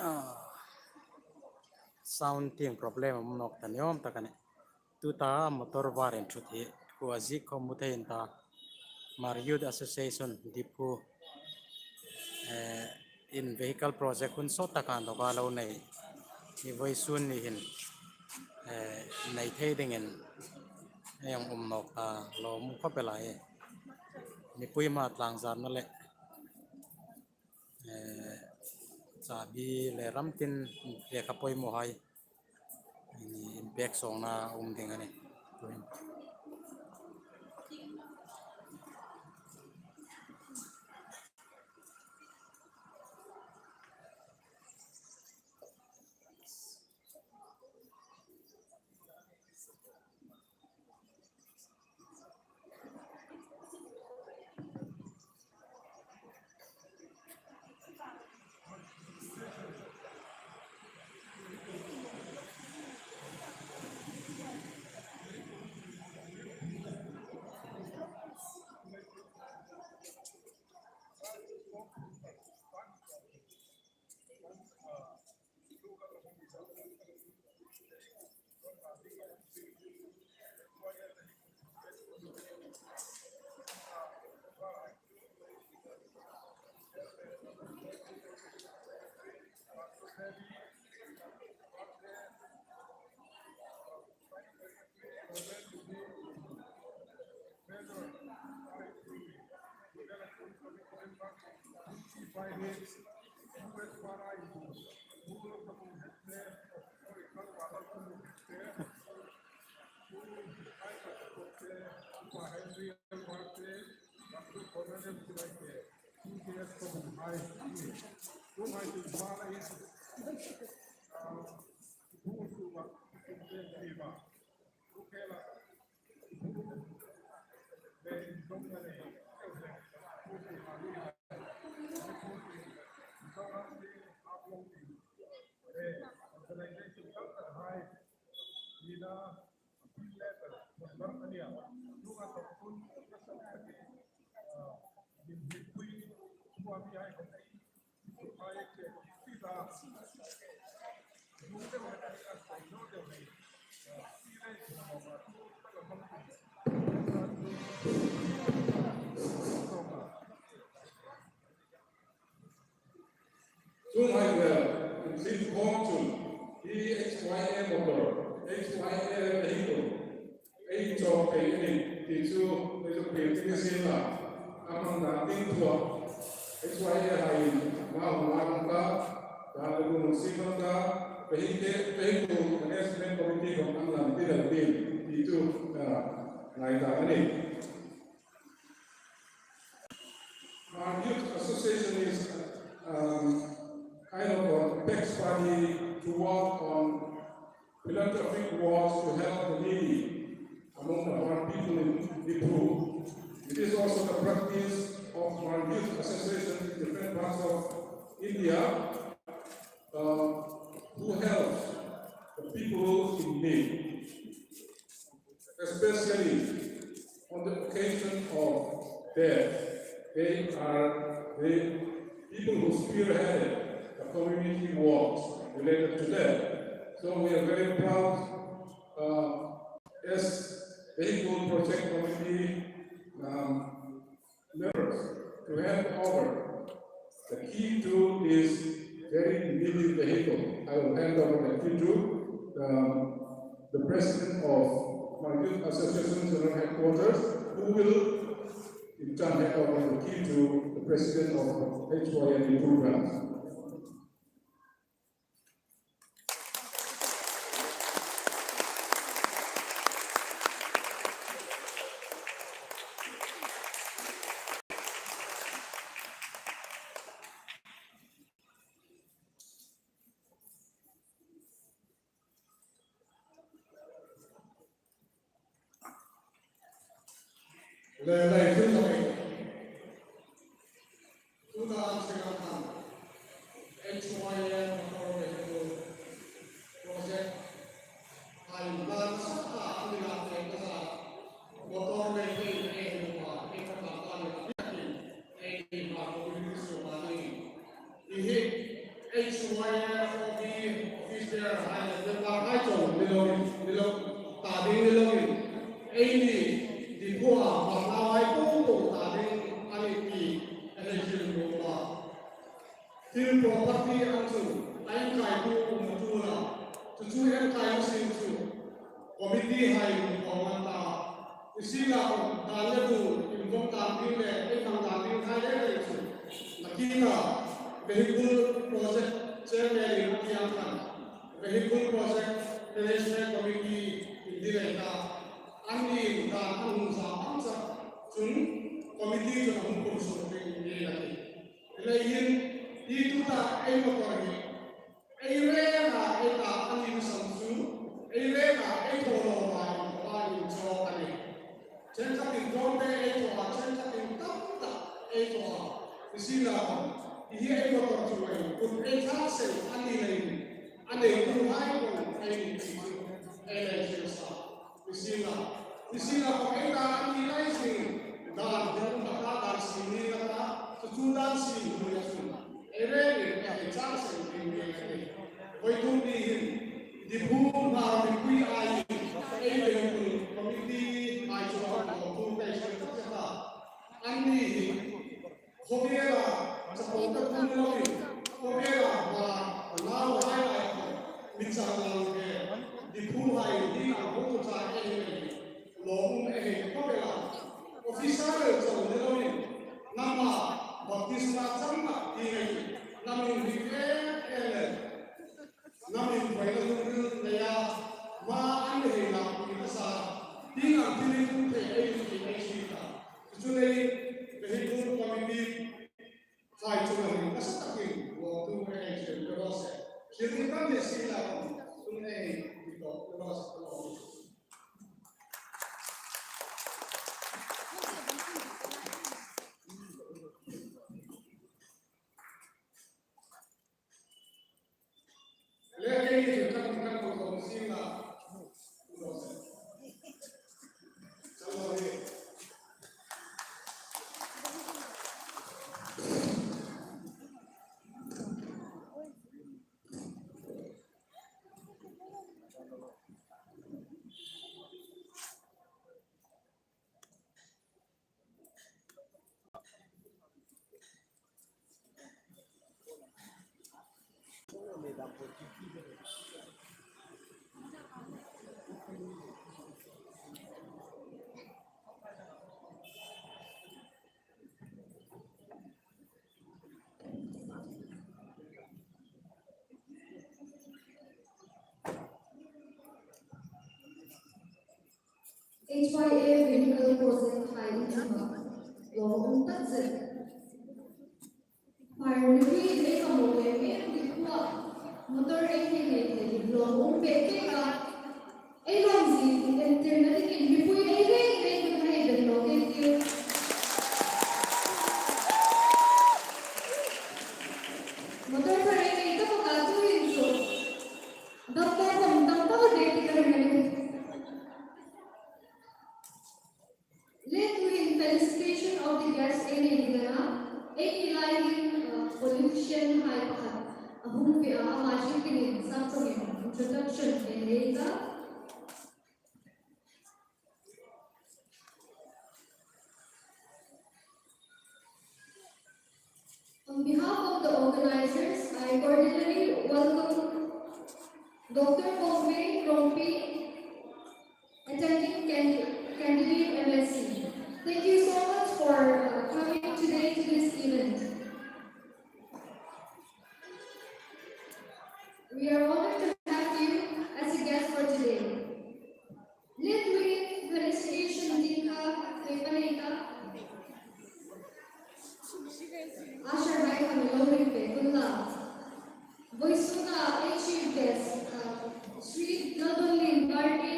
Ah, sound tieng problem a um nawk ta ni awm tak a nih. Tuta motor var inṭhut hi khuo ziek khawm hmu thei in ta. Hmar Youth Association Diphu, eh, in vehicle project hun sawt taka an dawka lo nei hi vawisun ni hin, eh, nei thei dingin ei hang um nawk ta, lawmum khawp el a. Mipui hmaa tlangzarna le, eh, chabi le ram tin lekha pawimawhai inpek sawngna a um ding a nih. Chuonghai vel, in sin khom chun, hi H Y A motor, H Y A vehicle, ei chawk thei a nih ti chu, ei chu pil ti ni sin la, a hmang dan ding thua, H Y A hai, ma hung ma hung ta, dan le gun hung siem ta, vehicle, vehicle management committee hung an lam ti le ti, ti chu, ah, ngai ta a nih. Hmar Youth Association is, um, kind of a apex body to work on philanthropic works to help the needy among the Hmar people in Diphu. It is also the practice of Hmar Youth Association in different parts of India, uh, who helps the people in need. Especially on the occasion of death, they are the people who spearheaded the community works related to death. So we are very proud, uh, as Vehicle Project Committee, um, members to hand over the key to this very needy vehicle. I will hand over the key to, um, the president of Hmar Youth Association General Headquarters, who will in turn hand over the key to the president of H Y A Diphu branch. Le, le, thil lo ei. Tuna an seng ang khan H Y A motor vehicle project hai plan sa ta an ni la te ka sa motor vehicle ei hmu a, ei ka ta ta le ei hmu a, ei hmu a. Hi hi H Y A office bearer hai le member hai chau ni lo, ni lo, ta ding ni lo. Eini Diphu-a hmar nau hai po po ta ding a nih ti ei hril nuom a. Thil property ang chu a enkaitu um a ṭul a, chu chu enkaitu sin chu committee hai hung pawng an ta. Nisienlakhawm dan le bu invawng dan ding le ei hmang dan ding hai le le chu nakie ta vehicle project chairman-in a ti ang khan vehicle project management committee in delay ta. Anni dan an hung zam ang chak chun committee chun a hung pawm suok ding a nih. Leiin hi tuta ei motor hi ei renga ei ta a ni sam chu, ei renga ei thaw lo a, a inchawk a nih. Ṭhenkhatin tlawmte ei thaw a, ṭhenkhatin tam tak ei thaw a. Nisienlakhawm hi ei motor chu ei kut ei thlak seng a ni leiin a neituhai kuomah ei ni ti chu ei lei hril sa. Nisienla, nisienlakhawm ei ta a ni lai zing dan hung um a ta, dan siem ni a ta, chu chu dan siem hnuoia chun ei rengin ei chang seng ding a nih. Vawituk ni hin Diphu Hmar mipui aiin ei vehicle committee ai chu a lawmthu ka hril tak a ta. Anni hi khawvela chapang tak um lovin, khawvela Hmar nauhai ai kha mi chang lang ve, Diphu hai hi a hung tu cha ei hi lawm um ei hi khawvela. Officer chau ni lovin, nama baptisma chang tak ti H Y A vehicle project hai in chunga lawm um tak zet. Hmar nuhmei ei ka mo le me di khua motor ei nei nei thei lawm um pek pek a. Ei lawm zie entirna dingin mipui ei reng reng hun hai ben lo ei tiu. Motor thar ei nei ta bawk a, tuhin chu dam ta khom tam ta de ti ka ring a nih. Le tuhin felicitation of the guest ei nei ding a na. Ei ni lai hin, uh, politician hai pakhat a hung ve a, ama hriet dingin sap chawngin introduction ei nei ta. On behalf of the organizers, I cordially welcome Doctor Bongmei Rongpi, attending can-, candidate M S C. Thank you so much for, uh, coming today to this event. We are honored to have you as a guest for today. Le tuhin felicitation ding kha hei pha nei ta. Usher hai kha mi lo ring pek unla. Vawisuna ei chief guest, uh, Shri Lalbonlien Barte,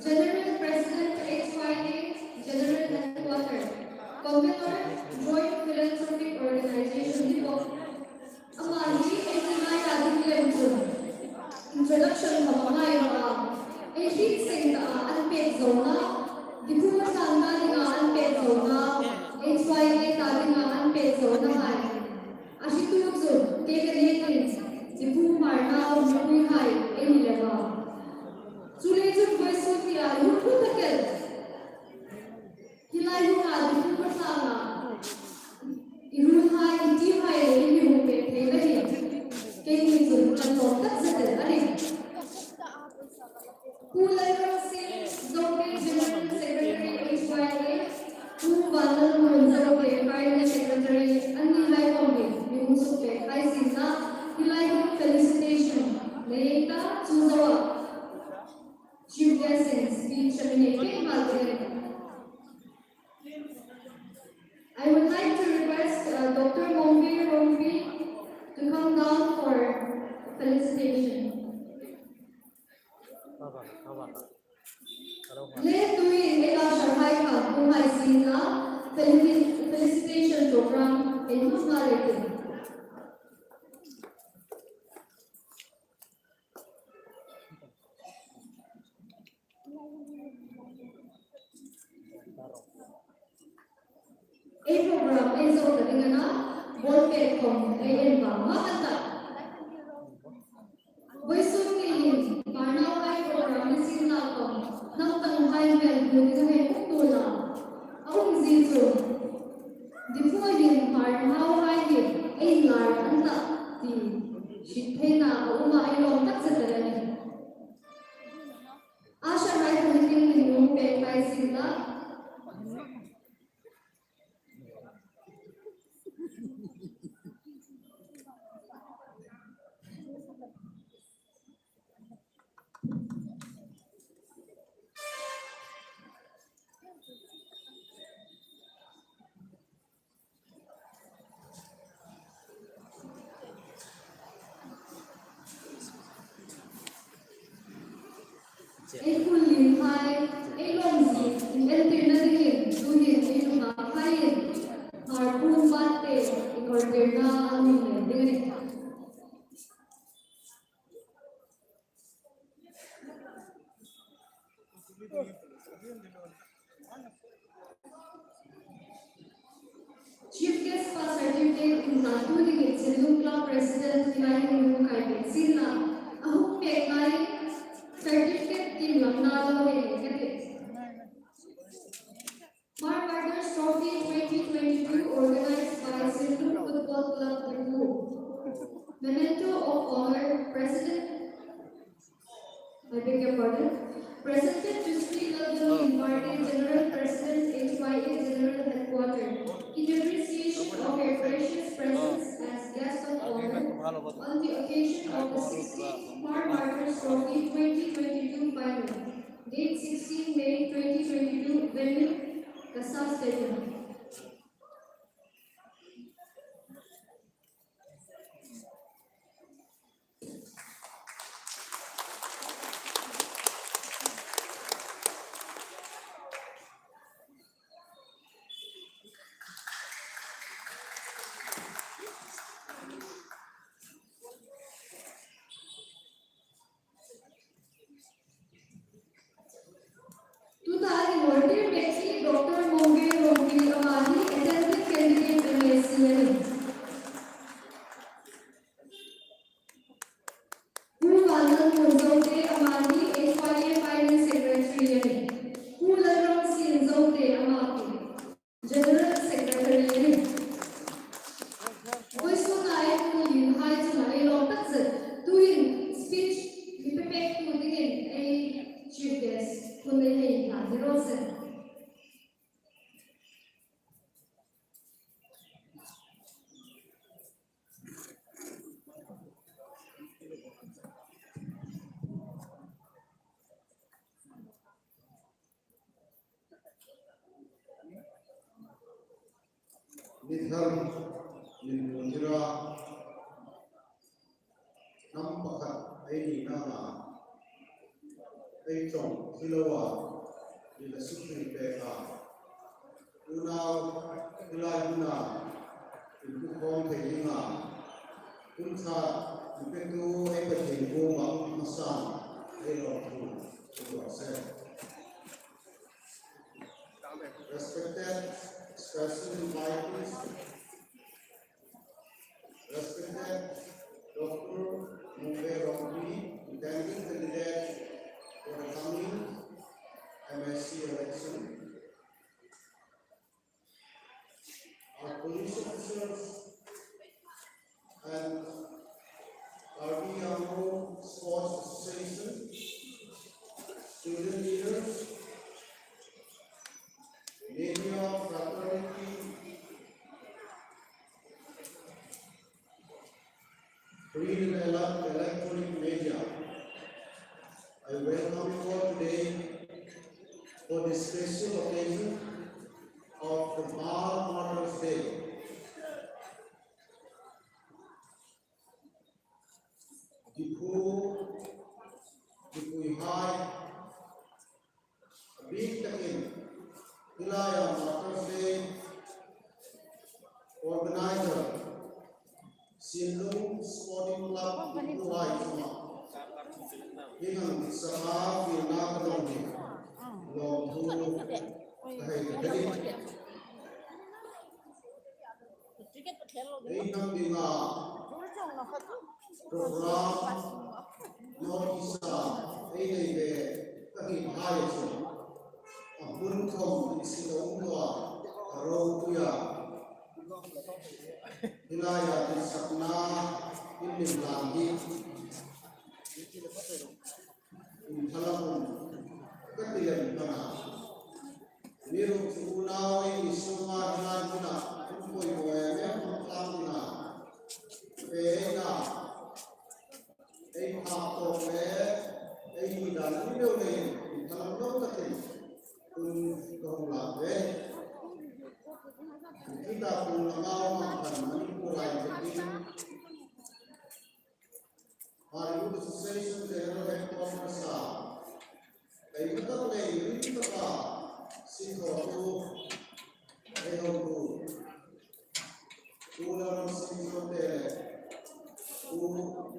General President H Y A, General Headquarter, Communal Joint Philanthropic Organization ni bawk. Ama hi ei ni laia ding lem chun introduction khom a ngai naw a. Ei hriet seng ta a, an pek zona, diphu a thlangna dinga an pek zona, H Y A ta dinga an pek zona hai a hriettu chu kei ka ni ding, diphu Hmar nau mipui hai ei ni lem a. Chuleiin chun vawisun nia lungput tak el hi lai huna diphu ka thlanga i ruolhai, i team hai le i mi hung pek theina hi keini chun kan lawm tak zet el a nih. Pu Lalrongsim, Zote General Secretary H Y A, Pu Vanlalmuon, Zote Final Secretary, annihai khom hi mi hung sukpek hai sienla, hi lai hin felicitation nei ta chu zoa Chief guest in speech a mi nei pek nghal ding. I would like to request, uh, Doctor Bongmei Rongpi to come down for felicitation. Le tuhin ei usher hai kha hung hai sienla, felici-, felicitation program ei hmang nghal ei tih. Ei program ei zo ta ding a na, ball pet khom ei en vang ma an ta. Vawisun ni hin, Hmar nauhai program ni sienla khom, namtanghai hmel hmu ding a hei um nuom a. A umzie chu, diphu hin Hmar nauhai hi ei lar an ta ti hriet theina a um a, ei lawm tak zet a nih. Usher hai khom hi ding min hung pek hai sienla. hai, ei lawmzie inentirna dingin tuhin ei nuhmei hai Hmar Pum Birthday inawrtirna a mi nei ding a nih. Chief Guest pa certificate inhlan tu dingin Sinlung Club President Pinai Hung Kai Bek Sinna a hung pek lai certificate inhlanna lo hei ka ti. Hmar Martyrs Trophy twenty twenty-two, organized by Sinlung Football Club Diphu. Memento of Honor, President, I beg your pardon. Presented to Sri Lalguru Inverter, General President, H Y A General Headquarters, in appreciation of your gracious presence as guest of honor on the occasion of the sixteenth Hmar Martyrs Trophy twenty twenty-two final, date sixteen May twenty twenty-two, venue, Kasar Stadium. Tuta inawrtir mek hi Doctor Mongve Rongpi, ama hi attending candidate M A C a nih. Pu Vanlalmun Zote, ama hi H Y A Finance Secretary a nih. Pu Lalrongsin Zote, ama hi General Secretary a nih. Vawisuna ei pu lien hai chunga ei lawm takzet, tuhin speech mi pe pektu dingin ei Chief Guest hun ei hei hlan ni raw se. Ni thar, ni hmun ni ra, hnam pakhat ei nina, ei ṭawng hi lo a, ni la suk ni pek a. Unau, hi lai huna inpui khawm thei dinga hun ṭha inpetu ei Pathien kuoma hmasan ei lawmthu ei buotsai. Respected special invitees, respected Doctor Mongve Rongpi, intending candidate for the coming M A C election, our police officers and Karbi Anglong Sports Association, student leaders, media fraternity, print and ele-, electronic media. I welcome you all today for this special occasion of the Hmar Martyrs' Day. Diphu, Diphuhai, a bik takin hi laia Martyrs' Day organizer, Sinlung Sporting Club Diphuhai chunga hieng ang sakna fielna ka lo ni lawmthu ka hei ka ni. Ei hnam dinga program nawk isa ei nei ve ka hriet hai chu a hmun khawm insi lo um naw a, a ropui a. Hi laia ditsakna in min hlan hi inthalakum ka ti lem ta a. Amiruokchu unau ei ni sunga hi lai hmuna um poimaw em em khawm tlang ding a, pe ei na, ei phak tawk le ei ni dan ni deu leiin inthalam lo takin hun ka hung lak ve. Hi ta kun lama um ang khan Manipur-a inthokin Hmar Youth Association General Headquarters-a, ei ma tak Singthotu, ei hotu, Pu Lalramsing Zote le Pu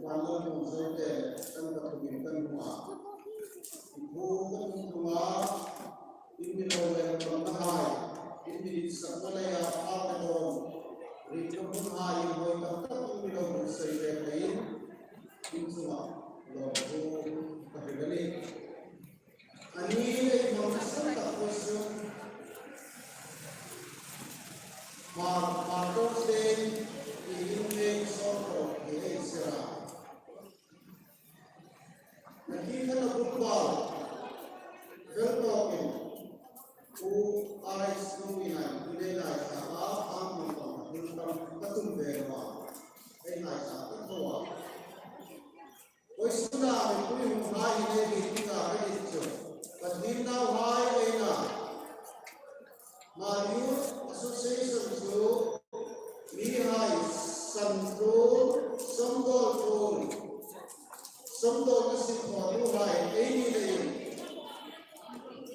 Vanlalhmung Zote, kan pathumin kan hmu a. Pu kan hmu a, in mi lo le kan na hai, in mi ditsakna leia pha ka dawn, ring ka hmun hai, inhawi tak tak in mi lo hmu sei le pha in, in chunga lawmthu ka hril a nih. Ani ei hmang san tak pawh chu, Mar-, Martyrs' Day tiin May sawmruk hi ei sera. Ani khan a buk bal fel tawkin, Pu R S Nungi nai, Pu Nei nai, sa a, a hmang bang, hmang bang, ka tum ve naw a. Ei nai sa, ka thaw a. Vawisuna mipui hung hai hi nei hi tina ka dit chu. Pathien nauhai ei na. Hmar Youth Association chu mihai san tul, sawmdawl tul, sawmdawl na sin thaw tu hai ei ni leiin.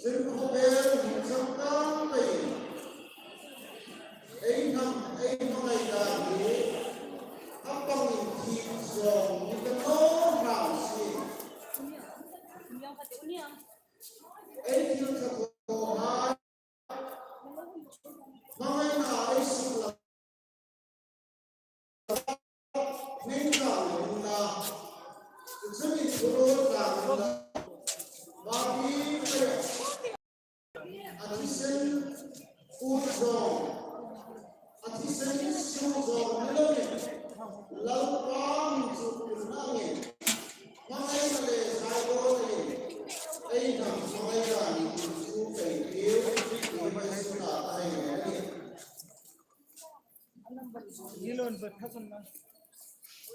Chun khawvel hung chang tang pei. Ei hnam, ei hmangai dan hi, a pangin thip zawng ni ta naw hram si. Ei thil ṭha thaw hai, hmangaina ei suk lam. Ning ka um na, chumi thuro ka um na, ma bi ka ya. A thisen ut zawng, a thisen siu zawng ni lo ni. Lalpa min chu kun na nge. Hmangaina le zai bo ni. Ei hnam hmangaina ni chu pei tiu, ni mai su na ta hai nge ni.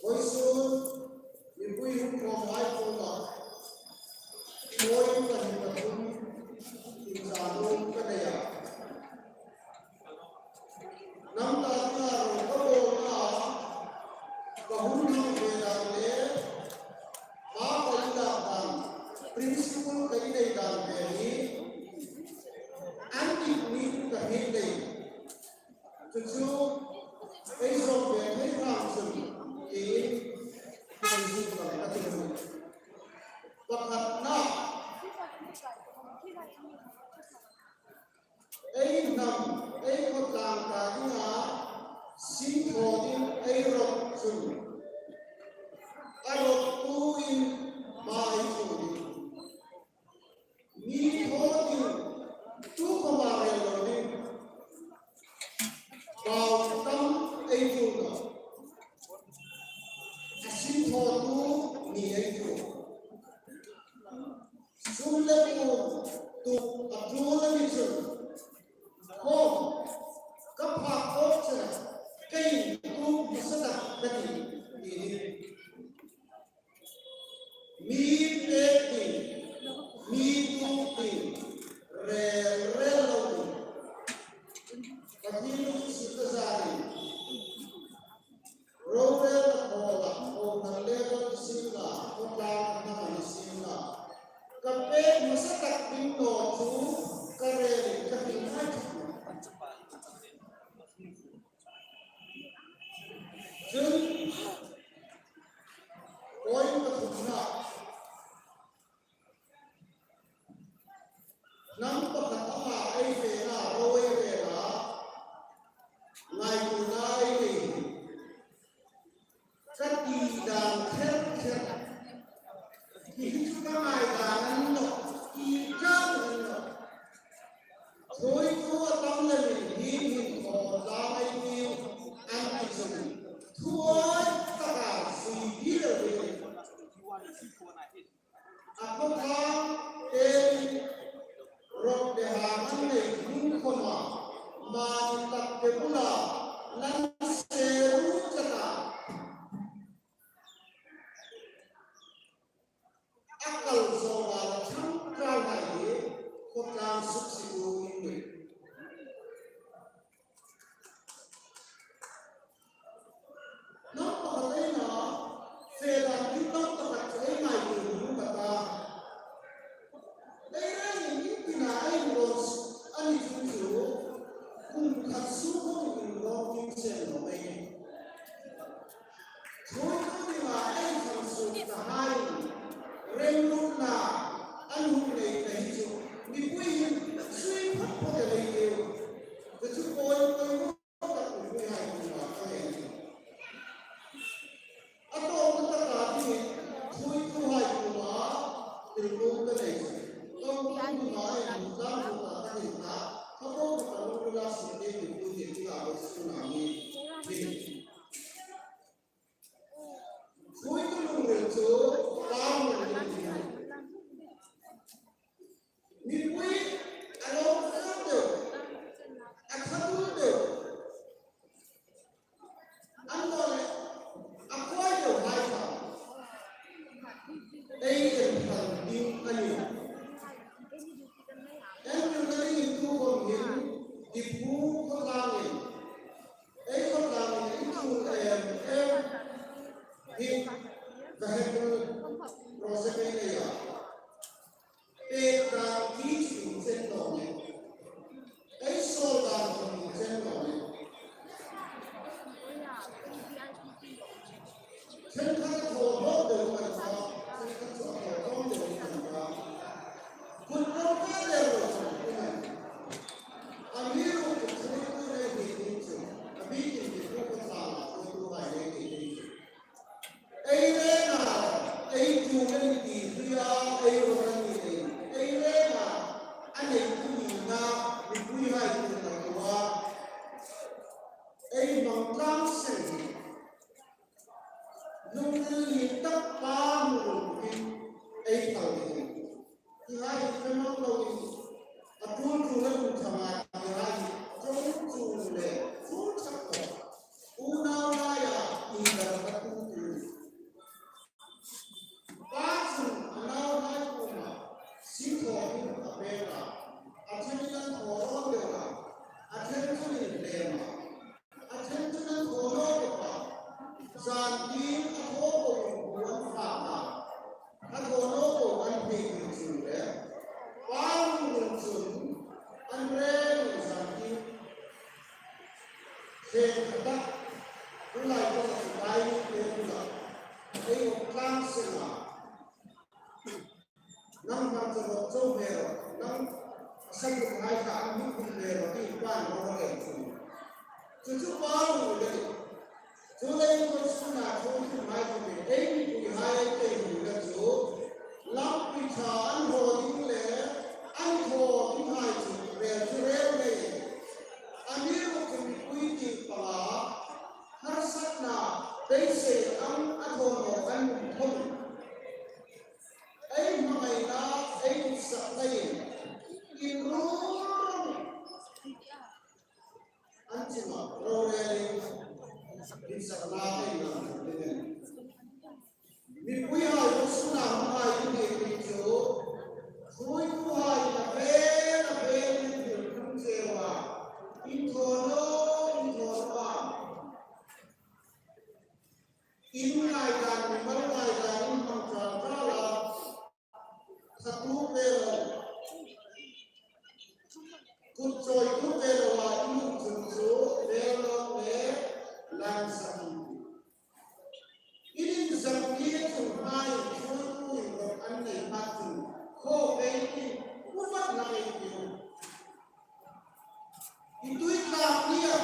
Vawisun mipui hung khawm hai khawma, point pahni pathum inzawm ka nei a. Hnam ta dinga ro ka bawlna, ka hun hmang ve dan le, ma ka inlak dan, principle ka inei dan ve hi, an dik ni ka hriet dai. Chu chu, ei zawm ve thei hram chun, tiin, ei zuk lam ka ti. Pakhatna, ei hnam, ei khawtlang ta dinga, singthaw ding ei rawt chun, a rawttuin ma ei thaw ding. Mi thaw ding, tu khawma rel lo ding. Bau tam ei tul naw. A sinthawtu ni ei tul. Sum le pu tu a tul a ni chun. Khawm, ka phak tawk chena, kei tu hmasa tak ka ti, ti ding. Mi pek ding, mi tuok ding, rel rel lo ding. Pathien lungsietna zarin, rorelna khawla, kohran level ni sienla, khawtlang hnam ni sienla, ka pek hmasa tak ding naw chu ka rel in ka hrilhai thei. Chun, point pathumna, hnam pakhat anga ei fena, ro ei fena, ngaituona ei nei. Ka ti dan kher kher. Hi chu ka ngai dan a ni nawh, ti dan a ni nawh. Thuoitu a tam lem hin hin khaw tlang ei tiu an ti chun. Thuoi taka sui hi lo hi. A khawtlang te rawt le hang an nei hnung khawma, mani tak te bula nan se ru chata. A kal zawnga la ṭhangṭai hai hi khawtlang suksiettu in ni. Hnam pakhat ei na, fe dan ding hnam pakhat chu ei ngaituo hnung ka ta. Ei rengin in tina ei rawn, an ṭhahai remruotna an hung nei ta hi chu mipui hin sui phawt phawt a lei leu. Chu chu pawi pawi tak mipui hai kuoma ka nei. A tawpna taka dingin thuoituhai kuoma rilru ka nei chu. Kawng kawng kuoma ei hmu tlang kuoma ka nei ta. Ka bo ka lo la suk te mipui te ti la lo suk na ni. Thuoitu lungril chu tlang lungril ni. Mipui a lo ṭha deu, a ṭha deu. Annawleh, a kuoi deu hai kha ei en thar ding a nih. Entirna dingin tukhawm hin Diphu khawtlangin, ei khawtlangin inchuk em em hi vehicle project ei nei a. Pek dan ti chu inchen naw nih. Ei sawl dan chu inchen naw nih. Ṭhenkhat thaw hlawk deu kan ta, ṭhenkhat chu a thaw hlawk deu kan ta. Kut rawng ka le ro chu kan. Amiruokchu thuoitu nei ding chu, a bikin Diphu khawtlang a thuoituhai nei ding chu. Ei lenga, ei tu men ti tuia, ei ro kan ni ei. Ei lenga, a neitu nina, mipuihai tu na tua. Ei hmang tlang seng hi. Lungril ni tak pa hmu ro hin, ei thal ding. Hi hai hi fe mang loin, a tul tul a tul thanga hi hai hi, ṭawng tul le, tul thak tawh. Unau laia, indar a tul tul. Pa chun a nauhai kuoma, sinthaw hin a pek a, a ṭhenin an thaw rawn deu a, a ṭhen chun in lem a. A ṭhen chun an thaw naw bawk a, zan tin a thaw bawk bu an fak a, a thaw naw bawk an hmei tur chun le, Pa Lungril chun an reng zan tin. Ṭhen khat a, tulai kawng a chu bai ni te bula, ei awk tlang seng a. Nang hmang chawk chau hmel, nang a san tuk hai kha an hming kum hmel ti pan lo ka lem chu. Chu chu Pa Lungril a nih. Chu lei ko suna chu chu mai chu ni ei mipuihai ei te hun la chu. Lampi ṭha an haw ding le, an thaw dinghai chu rel chu rel nei. Amiruokchu mipui ti panga, harsatna, beisei ang a thaw naw an um tho. Ei hmangaina, ei ditsakna in, inrung an chunga rorelin ditsakna ei ngam ding. Mipuihai, vawisuna hmangai ding hi chu, thuoituhai na vel, na vel in thil tum cheu a, in thaw naw, in thaw naw a. In ngaidan, mimal ngaidan in hmang ṭal ṭal a, thatu ve lo, kut chawitu ve lo a in um chun chu vel lo le langsang. In inzam ni chun hmai thuoitu inrawp an nei hma chun khaw ve in uvat na ei tiu. I tui tlak nia.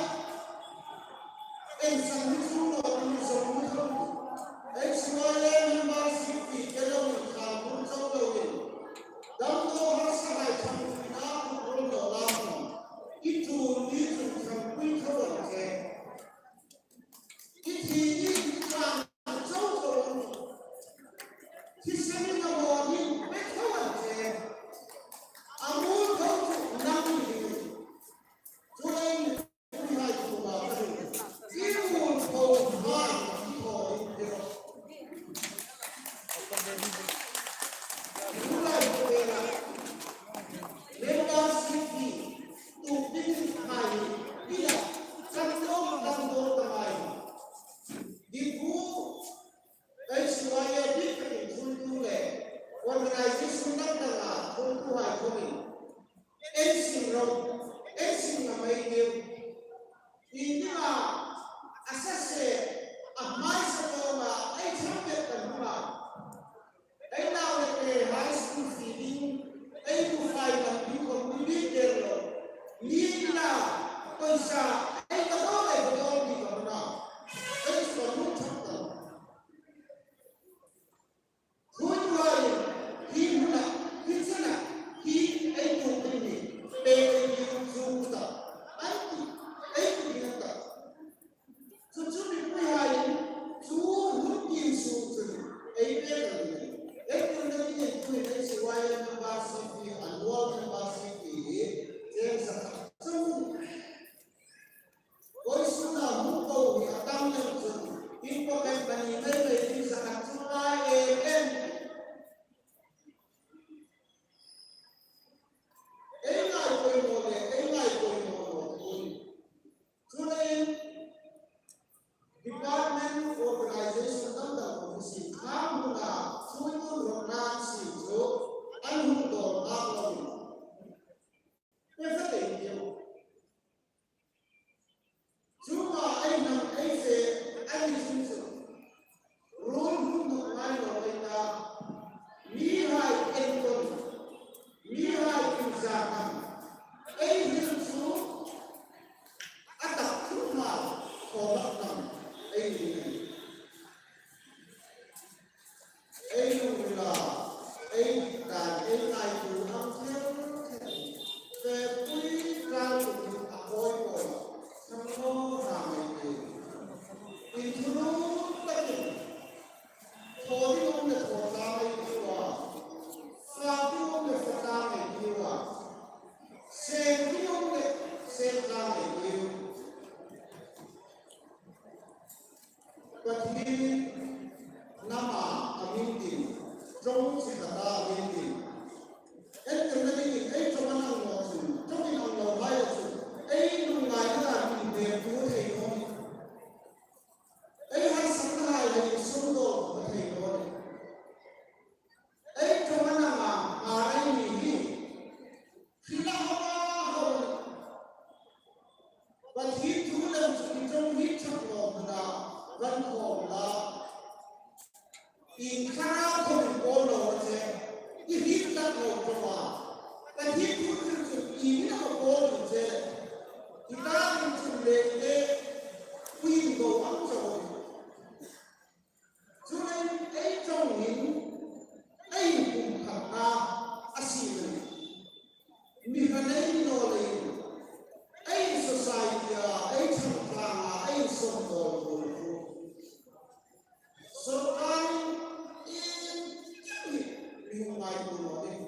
Ei san ni chu lo ni zo ni zo. Ei suaia ni ma si pi ke lo ni kha mun zo lo ni. Dam to har sa hai chang ni na ku ro lo la ni. I tu ni chu chang pui tho an che. I thi ni i tlang zo zo. Thi seng ni na mo ni pe tho an che. A mu tho chu nang ni. Chu lei Organization dang danga thuoituhai khawmin, ei sing ro, ei sing ngam ei tiu. India, a sase, a hmai sa lo ma, ei chang pek kan hma. ei dik dan, ei ngaituo ang thei thei. Fepui tlangpui a pawi pawi. Thangnaw hla ngei ei. Inthuruol takin. Thaw ding um le thaw tlang ei tiu a. Fak ding um le fak tlang ei tiu a. Seng ding um le seng tlang ei tiu. Pathien nama a min ding, ṭawng chi khata a min ding. Entirna dingin ei ṭawng an ang naw chun, ṭawng in ang lo hai a chun, ei lungngaina dan inhmêltu thei naw ni. Ei harsatna hai le insumdawl thei naw ni. Ei ṭawng an ang a, a ei ni hi. Hi la hawa hawa. Pathien thu lem chu i ṭawng hi ṭhak lo hmuna van khawm la. Inthara khawm i pawl lo che. I hriet tak lo ṭawng a. Pathien thu chu i ni na pawl che. I ta in chu le te. Ui in go ang chawi. Chuleiin ei ṭawng hin ei pumkhatna a siem a nih. Mi hre nei naw leiin ei society-a, ei changtlanga, ei sawmdawl bul chu sawrkarin iengkim hi mi hung ngaituo naw nih.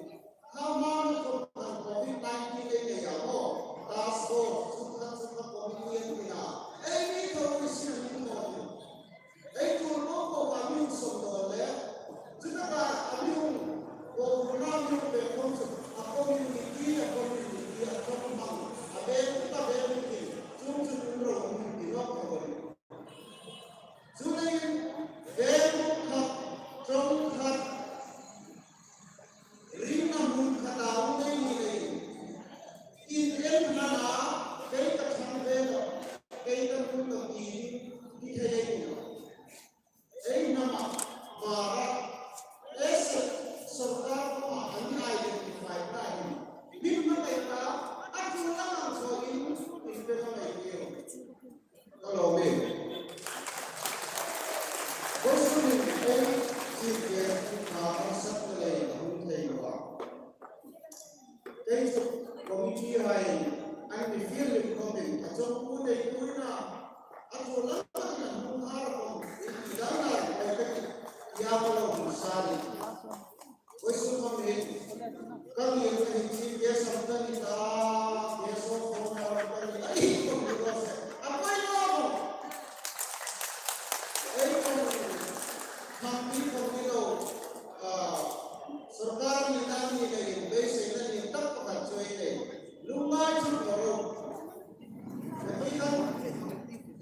Kha hmang khawm khan covid nineteen ei nei a maw, task force, chu kha chu kha committee an ti a. Ei mi tho ni sin ni tho ni. Ei tul po po a mi hung sawmdawl le. Chu taka a mi hung, po po a mi hung pek khawm chu a community, a community, a ṭawng hmang, a veng, a veng ti, chung chu um ro hung ti nawk tho ni. Chuleiin veng khat, ṭawng khat, ringna hmun khata um ei ni leiin, in en hmana, kei ka ṭhang ve nawh, kei ka hmun nawh ti, ti thei ei ni nawh. Ei nama, Mara, ei se, sawrkar kuoma an identify ta hin, min hmangai ta, a ṭul ang ang chawin, in pe hmangai tiu. Ka lawm e. Vawisun hin ei Chief Guest kha harsatna leiin a hung thei naw a. Kei chu committee hai an mi fiel lim khawmin a chawngpu neitu ina a ṭul ang angin an hung har khawm in ti dan lai pei ka ti, ia ka lo hung sa ni. Vawisun khawm hin, ka ngirna hi Chief Guest am ka ni ta, guest of honour am ka ni ta, ei khawm ni raw se. A poi naw. Ei khawm, hmangti khawm ni lo, ah, sawrkar ni dan ni leiin, beiseina ni tak pakhat chu ei nei. Lungngai chu naw ro.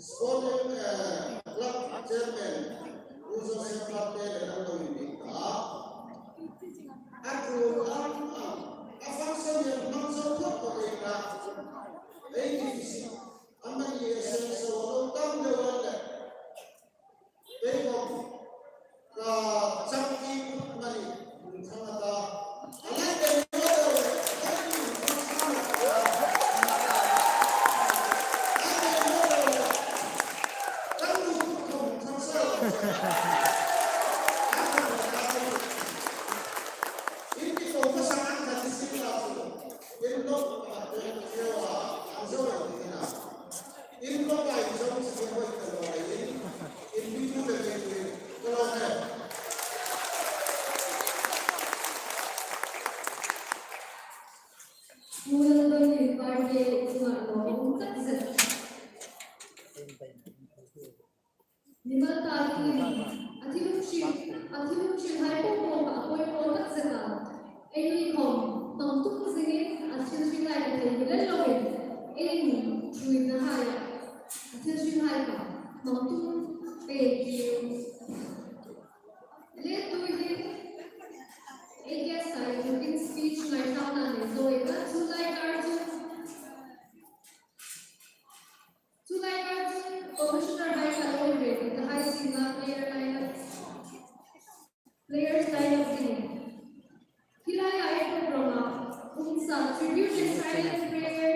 Sport, eh, club chairman, Pu Joseph Patel an lo inbiek ta. A ṭul ang ang, a function hi hmang zo khawp khawp ei ta. Ei ti si, amani a seng so lo tam deu an le. Kei khawm ka changki kut mani, thang a ta. A lai kei lo lo, kei ni thang sa lo. A lai kei lo lo, chang lu kut khawm thang sa lo. A thang a ta. In ti ko ka sa ang ka ti si la su. In lo ka te keu a, an zo lo ti na. In lo ka in zo si ke hoi ka lo ai in. In bi tu le ke tu ka lo ne. Mulan dong in party chunga lo um tak zet. Mimal ta dingin a thil hung hril, a thil hung hrilhai po po kha a pawimaw tak zet a. Eini khawm hmang tum zingin a thil hrilhai ka thei hi lel loin, eini ṭhuoinahai a thil hrilhai kha hmang tum pei ei tiu. Letui hin ei guest hai tukin speech ngaithlakna nei zo ei ta, chu lai kar chu Chu lai kar chun commissioner hai kha lo inrem in ka hai sin la player line up. Players line up ding. Hi laia ei program a kum sa tribute and silent prayer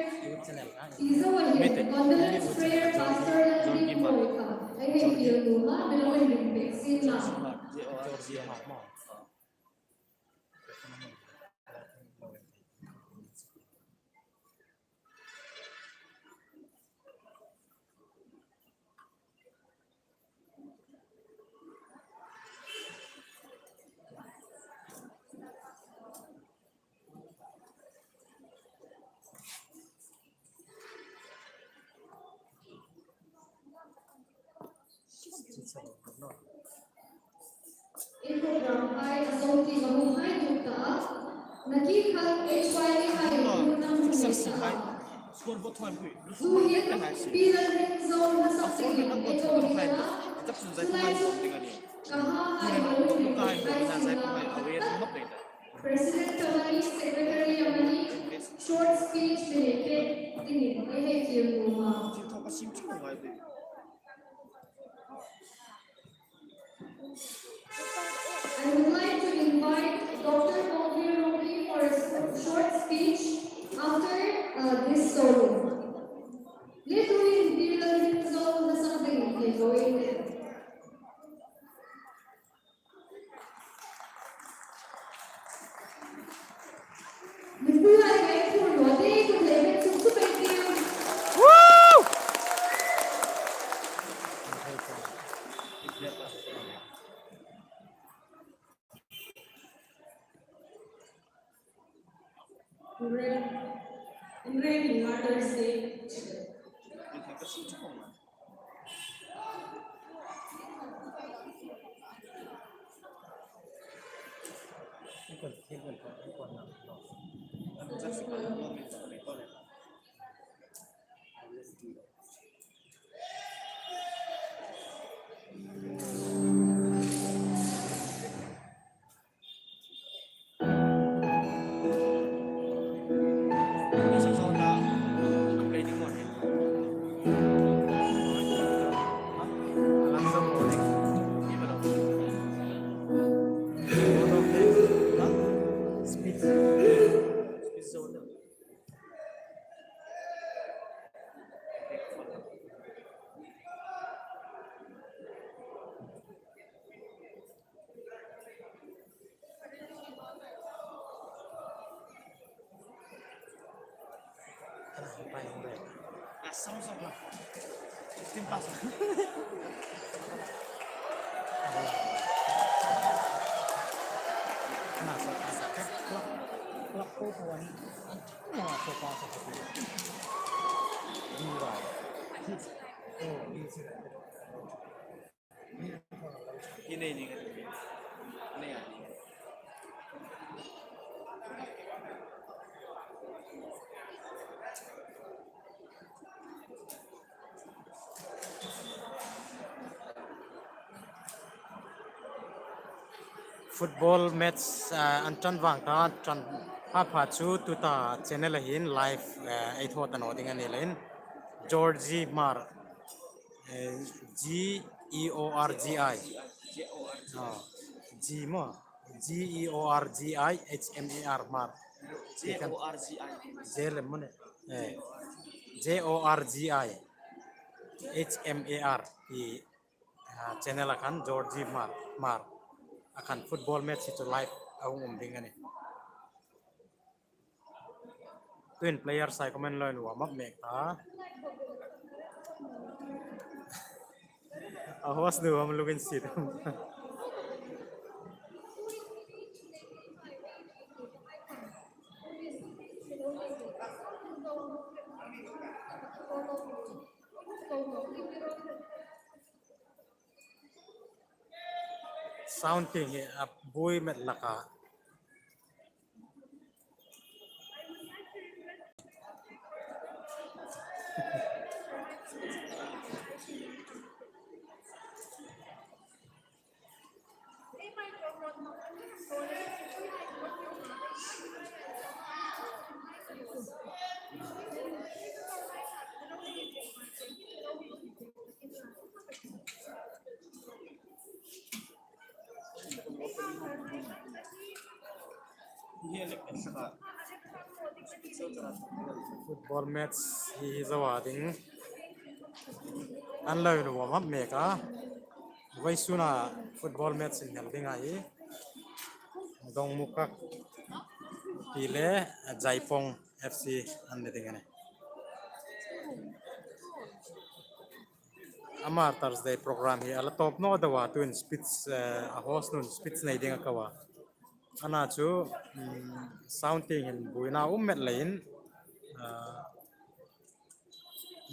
ti zo a hin condolence prayer Pastor Lalbik Boi kha ei hei fiel nuom a mi lo inrem pek sin la. In program hai a sawm ti ka hung hai tuk ta a. Nakie khan H Y V hai hung nang hung sa a. Zu hin Pi Lalrinzawng hla sak dingin ei ko ni a. Tulai chu ka ha hai lo ni hai sina. President amani, secretary amani, short speech le ke dingin ei hei fiel nuom a. I would like to invite Doctor Bonvir Rongpi for a s- short speech after uh, this solo. Le tuin Pi Lalrinzawng hla sak dingin ei ko ni a. Football match, ah, an ṭan vang ta, ṭan pha pha chu tuta channel-a hin live, eh, ei thaw ta naw ding a ni leiin. Georgie Hmar, eh, G E O R G I. Oh, G maw? G E O R G I H M A R, Hmar. J O R G I. J lem maw ni? Eh. J O R G I H M A R. I, ah, channel-a khan Georgie Hmar, Hmar. A khan football match hi chu live a hung um ding a nih. Tuin players hai comment lo in warm up mek ta. A host nu am lungin sit. Sound tieng hi a buoi met laka. Football match hi hi zo a ding. An lo in warm up mek a. Vawisuna football match inhnel ding a hi. Dongmukak ti le Jaipong F C an ni ding a nih. A Martyrs' Day program hi a la tawp naw deu a, tuin speech, eh, a host nun speech nei ding a ko a. Ana chu, mm, sound tieng hin buoina um met leiin, ah,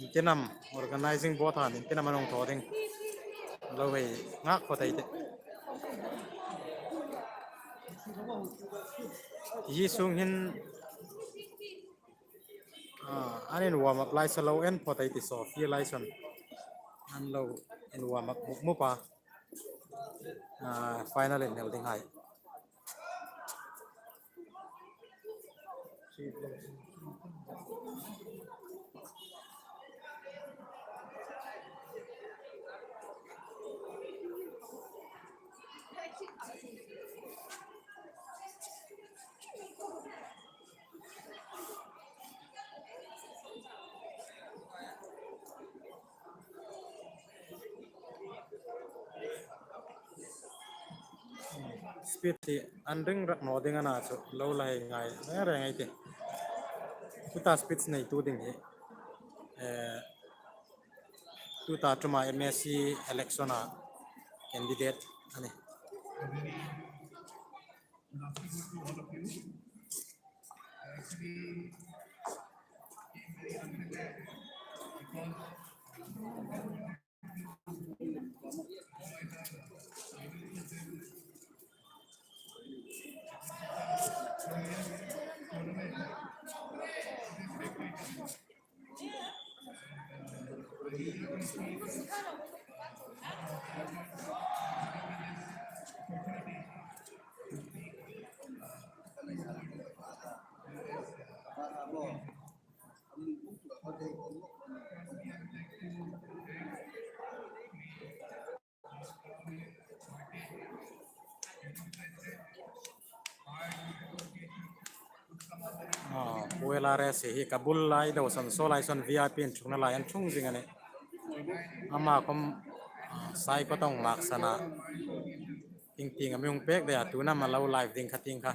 intinam organizing board han intinam an hung thaw ding. Lo hei ngak phawt ei tih. Hi sung hin, ah, an in warm up lai sa lo en phawt ei tih, saw fie lai sawn. An lo in warm up mup mup a. Ah, final inhnel ding hai. Speed hi an ring rak naw ding a na chu lo la hei ngai reng reng ei tih. Tuta speed neitu ding hi, eh, tuta ṭuma M A C election-a candidate a nih. Ah, Pu L R S hi ka bul lai deu san saw lai sawn V I P inṭhungna lai an ṭhung zing a nih. Ama khawm, ah, Saikawt a hung mak san a. Ting ting a mi hung pek de a, tu am a lo live ding kha ting kha.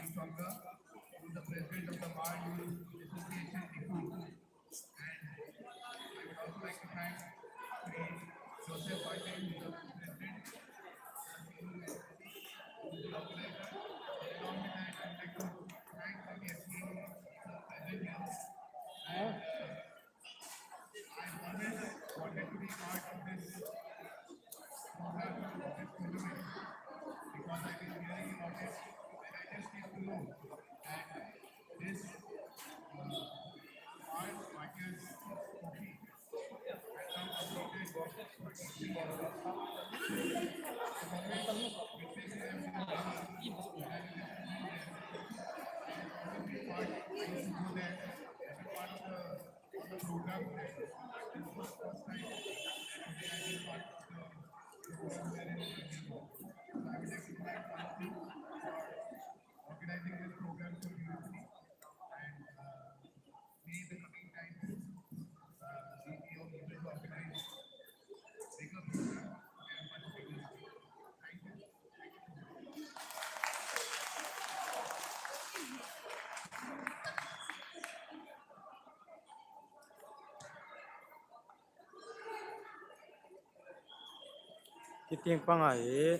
Hi tieng panga hi,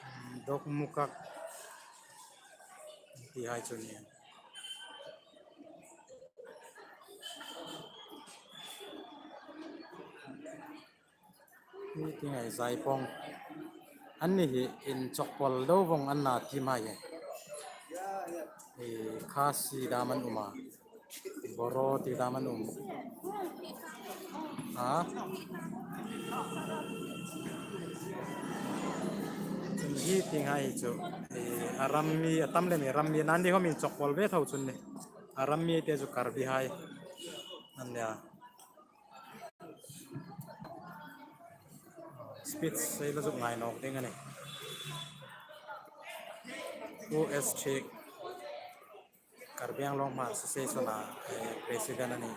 mm, Dokmukak ti hai chu ni. Hi tieng hai Zaipawng. Anni hi inchawkpawl deu vawng an na team hai hi. Eh, Khasi dam an um a. Boro ti dam an um. Ha? Chun hi tieng hai chu, eh, a ram mi, a tam lem hi ram mi, Nandi khawm inchawkpawl ve tho chun ni. A ram mi te chu Karbi hai an nia. Speech sei la zuk ngai nawk ding a nih. Pu S Chik, Karbi Anglong Hmar Association-a, eh, president a nih.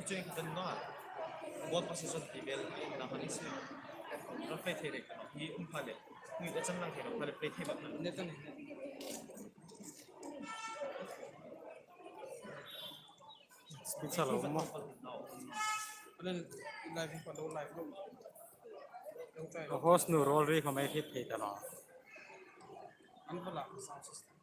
Chueng kan na. Ball possession ti vel na mani si. Referee thei rek hi um pha le. Ni da chang lang thei lo pha le play thei bak na. Ne ta ni. Speed sa lo ma. Live pa lo live lo. Host nu role ri ko mai fit thei ta lo. An pha la sound system.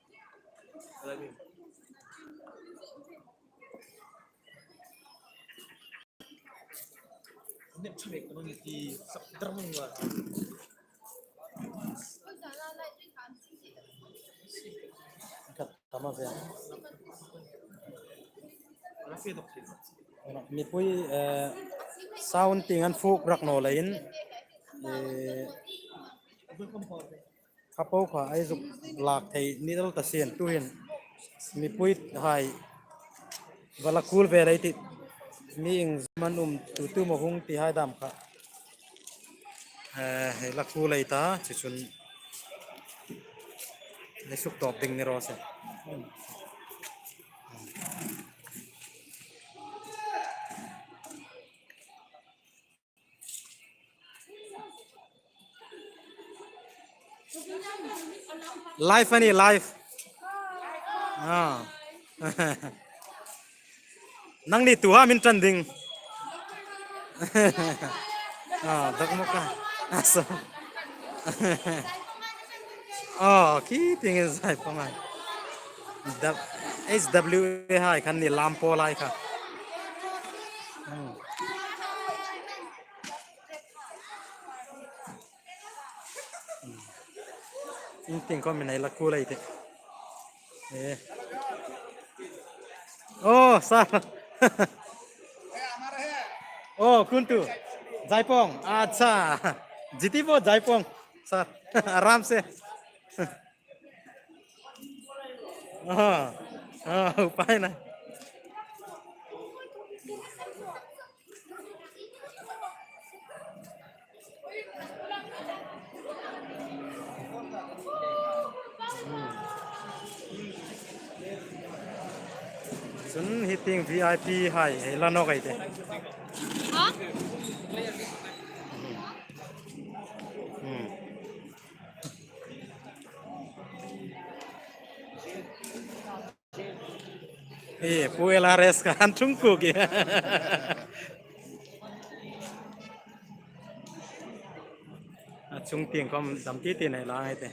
Mipui, eh, sound tieng an fuk rak naw leiin, eh, kha po kha ei zuk lak thei ni dal ta sien tuhin mipuihai va la kul ve lei ti mi ieng man um tu tu ma hung ti hai dam kha. Eh, hei la kul lei ta, chu chun ei suk tawp ding ni raw se. Live a nih, live. Ah. Nangni tu ham in ṭan ding. Ah, dak mo ka. Ah, so. Oh, khi tieng in zai pa ngai. Dab-, H W A hai khan ni lam po lai kha. Hmm. Hmm. Ieng tieng khom mi nei la kul ei tih. Eh. Oh, sir. Oh, kuntu. Jaipong. Acha. Jiti bo Jaipong. Sir. Aram se. Ah, ah, upai na. Chun hi tieng V I P hai, hei la nawk ei tih. Ha? Hmm. Eh, Pu L R S kha an ṭhung kuk e. A chung tieng khom dam ti ti nei la ngai te.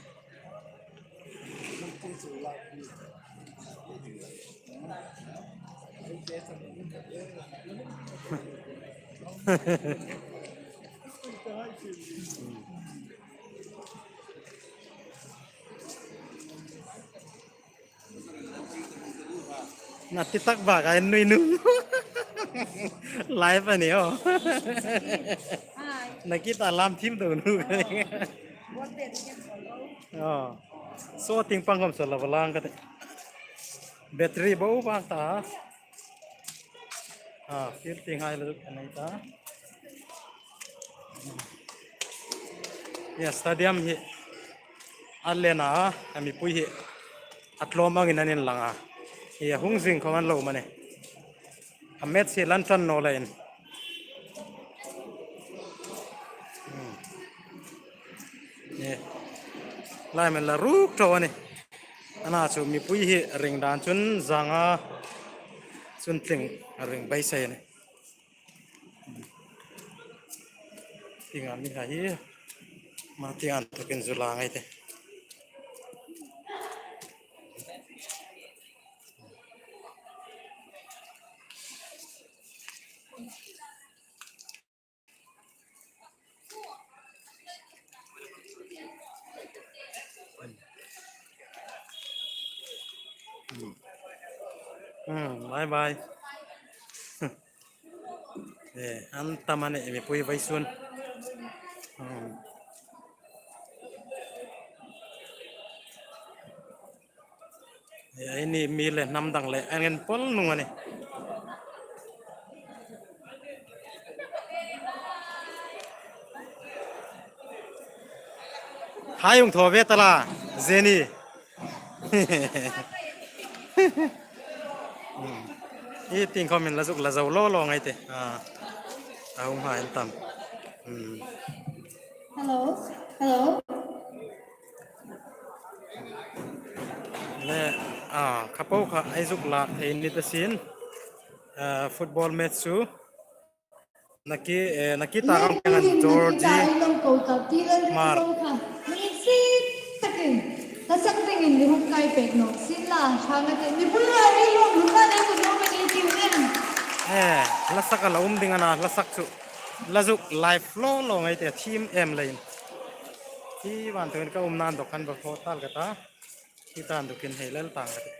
Na ti tak bak a en nui nui. Live a ni aw. Na ki ta lam thim do nu. Oh. So ting pang khom so la ba lang ka te. Battery bo bak ta. Ah, field tieng hai la zuk nei ta. Hi a stadium hi a lien a, a mipui hi a tlawm angin an inlang a. Hi a hung zing khawm an lo um a nih. A match hi lan ṭan naw leiin. Hmm. Ni. Lai men la ruk tho a nih. Ana chu mipui hi ring dan chun zanga chun tling a ring beisei a nih. Tienga mi hai hi, ma tienga tukin zu la ngai te. Hmm, bye bye. Eh, an tam a nih, mipui vawisun. Hmm. Eh, eini mi le hnam dang le an en pol nung a nih. Hai hung thaw ve ta la, Jenny. Hmm. Hi tieng khawmin la zuk la zo lo lo ngai te. Ah. A hung hai an tam. Hmm. Hello. Hello. Le, ah, kha po kha ei zuk la thei ni ta sin. Ah, football match chu. Naki, eh, naki ta ang kan Georgie Mar. Hla sak dingin ni hung kai pek nawk sin la, ṭha ngat te. Ni bul ra ri lo, lu ka nei ku lo ma ni tiu nen. Eh, hla sak a la um ding a na, hla sak chu. La zuk live lo lo ngai te, thiem em leiin. Hi van tuin ka um nan dok khan ba pho tal ka ta. Hi tan dukin hei lel tang ka te.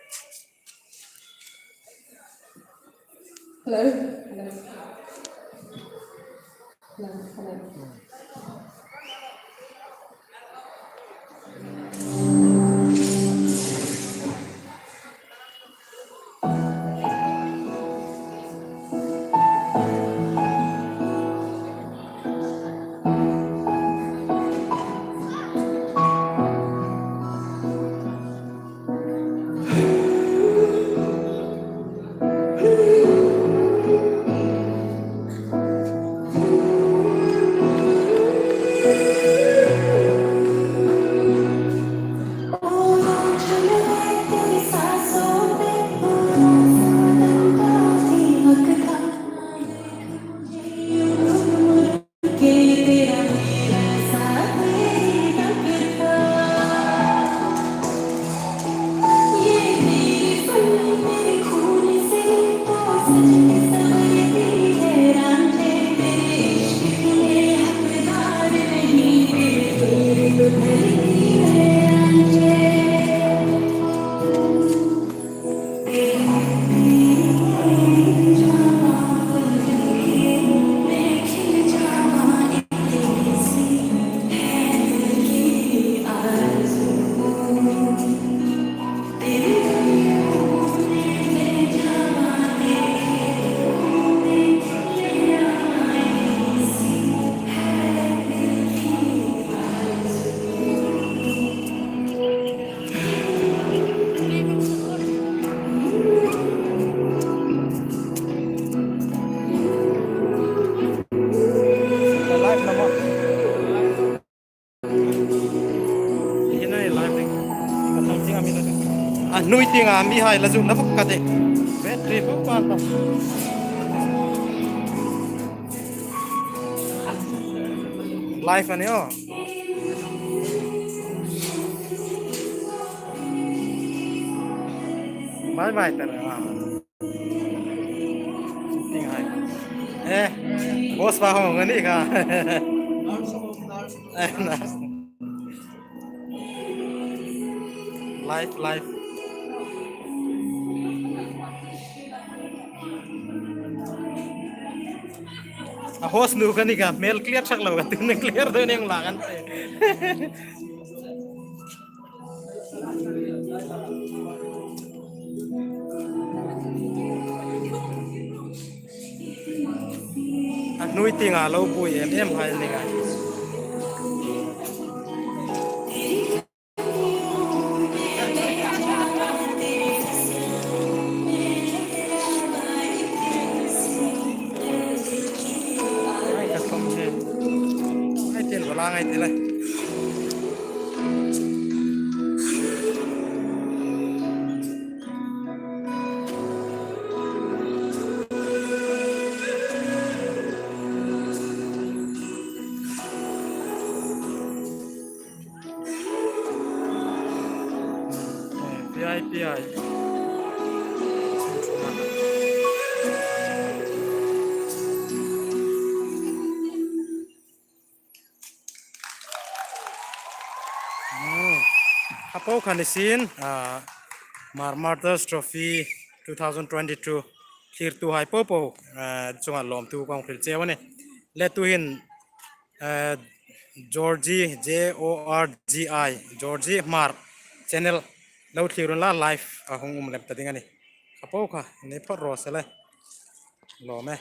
Hello. Hello. Hello. Hello. A hnuoi tienga mi hai la zuk na vak ka te. Battery po pan ta. Live a ni aw. Bye bye ta ra. Ting hai. Eh, boss ba hong ani ka. Eh, na. Live, live. A host nu ka ni ka, hmel clear sak lo ka, tin clear deu ning la kan. A hnuoi tienga lo buoi em em hai ni ka. Ngai ti le. Pi ai, pi ai. Hmm. A po kha ni sin, ah, Hmar Martyrs Trophy two thousand twenty-two thlirtuhai po po, ah, chunga lawmthu kan hril cheu a nih. Le tuhin, ah, Georgie, J O R G I, Georgie Hmar channel lo thlir unla, live a hung um lem ta ding a nih. A po kha ni phawt raw se le. Lawm e.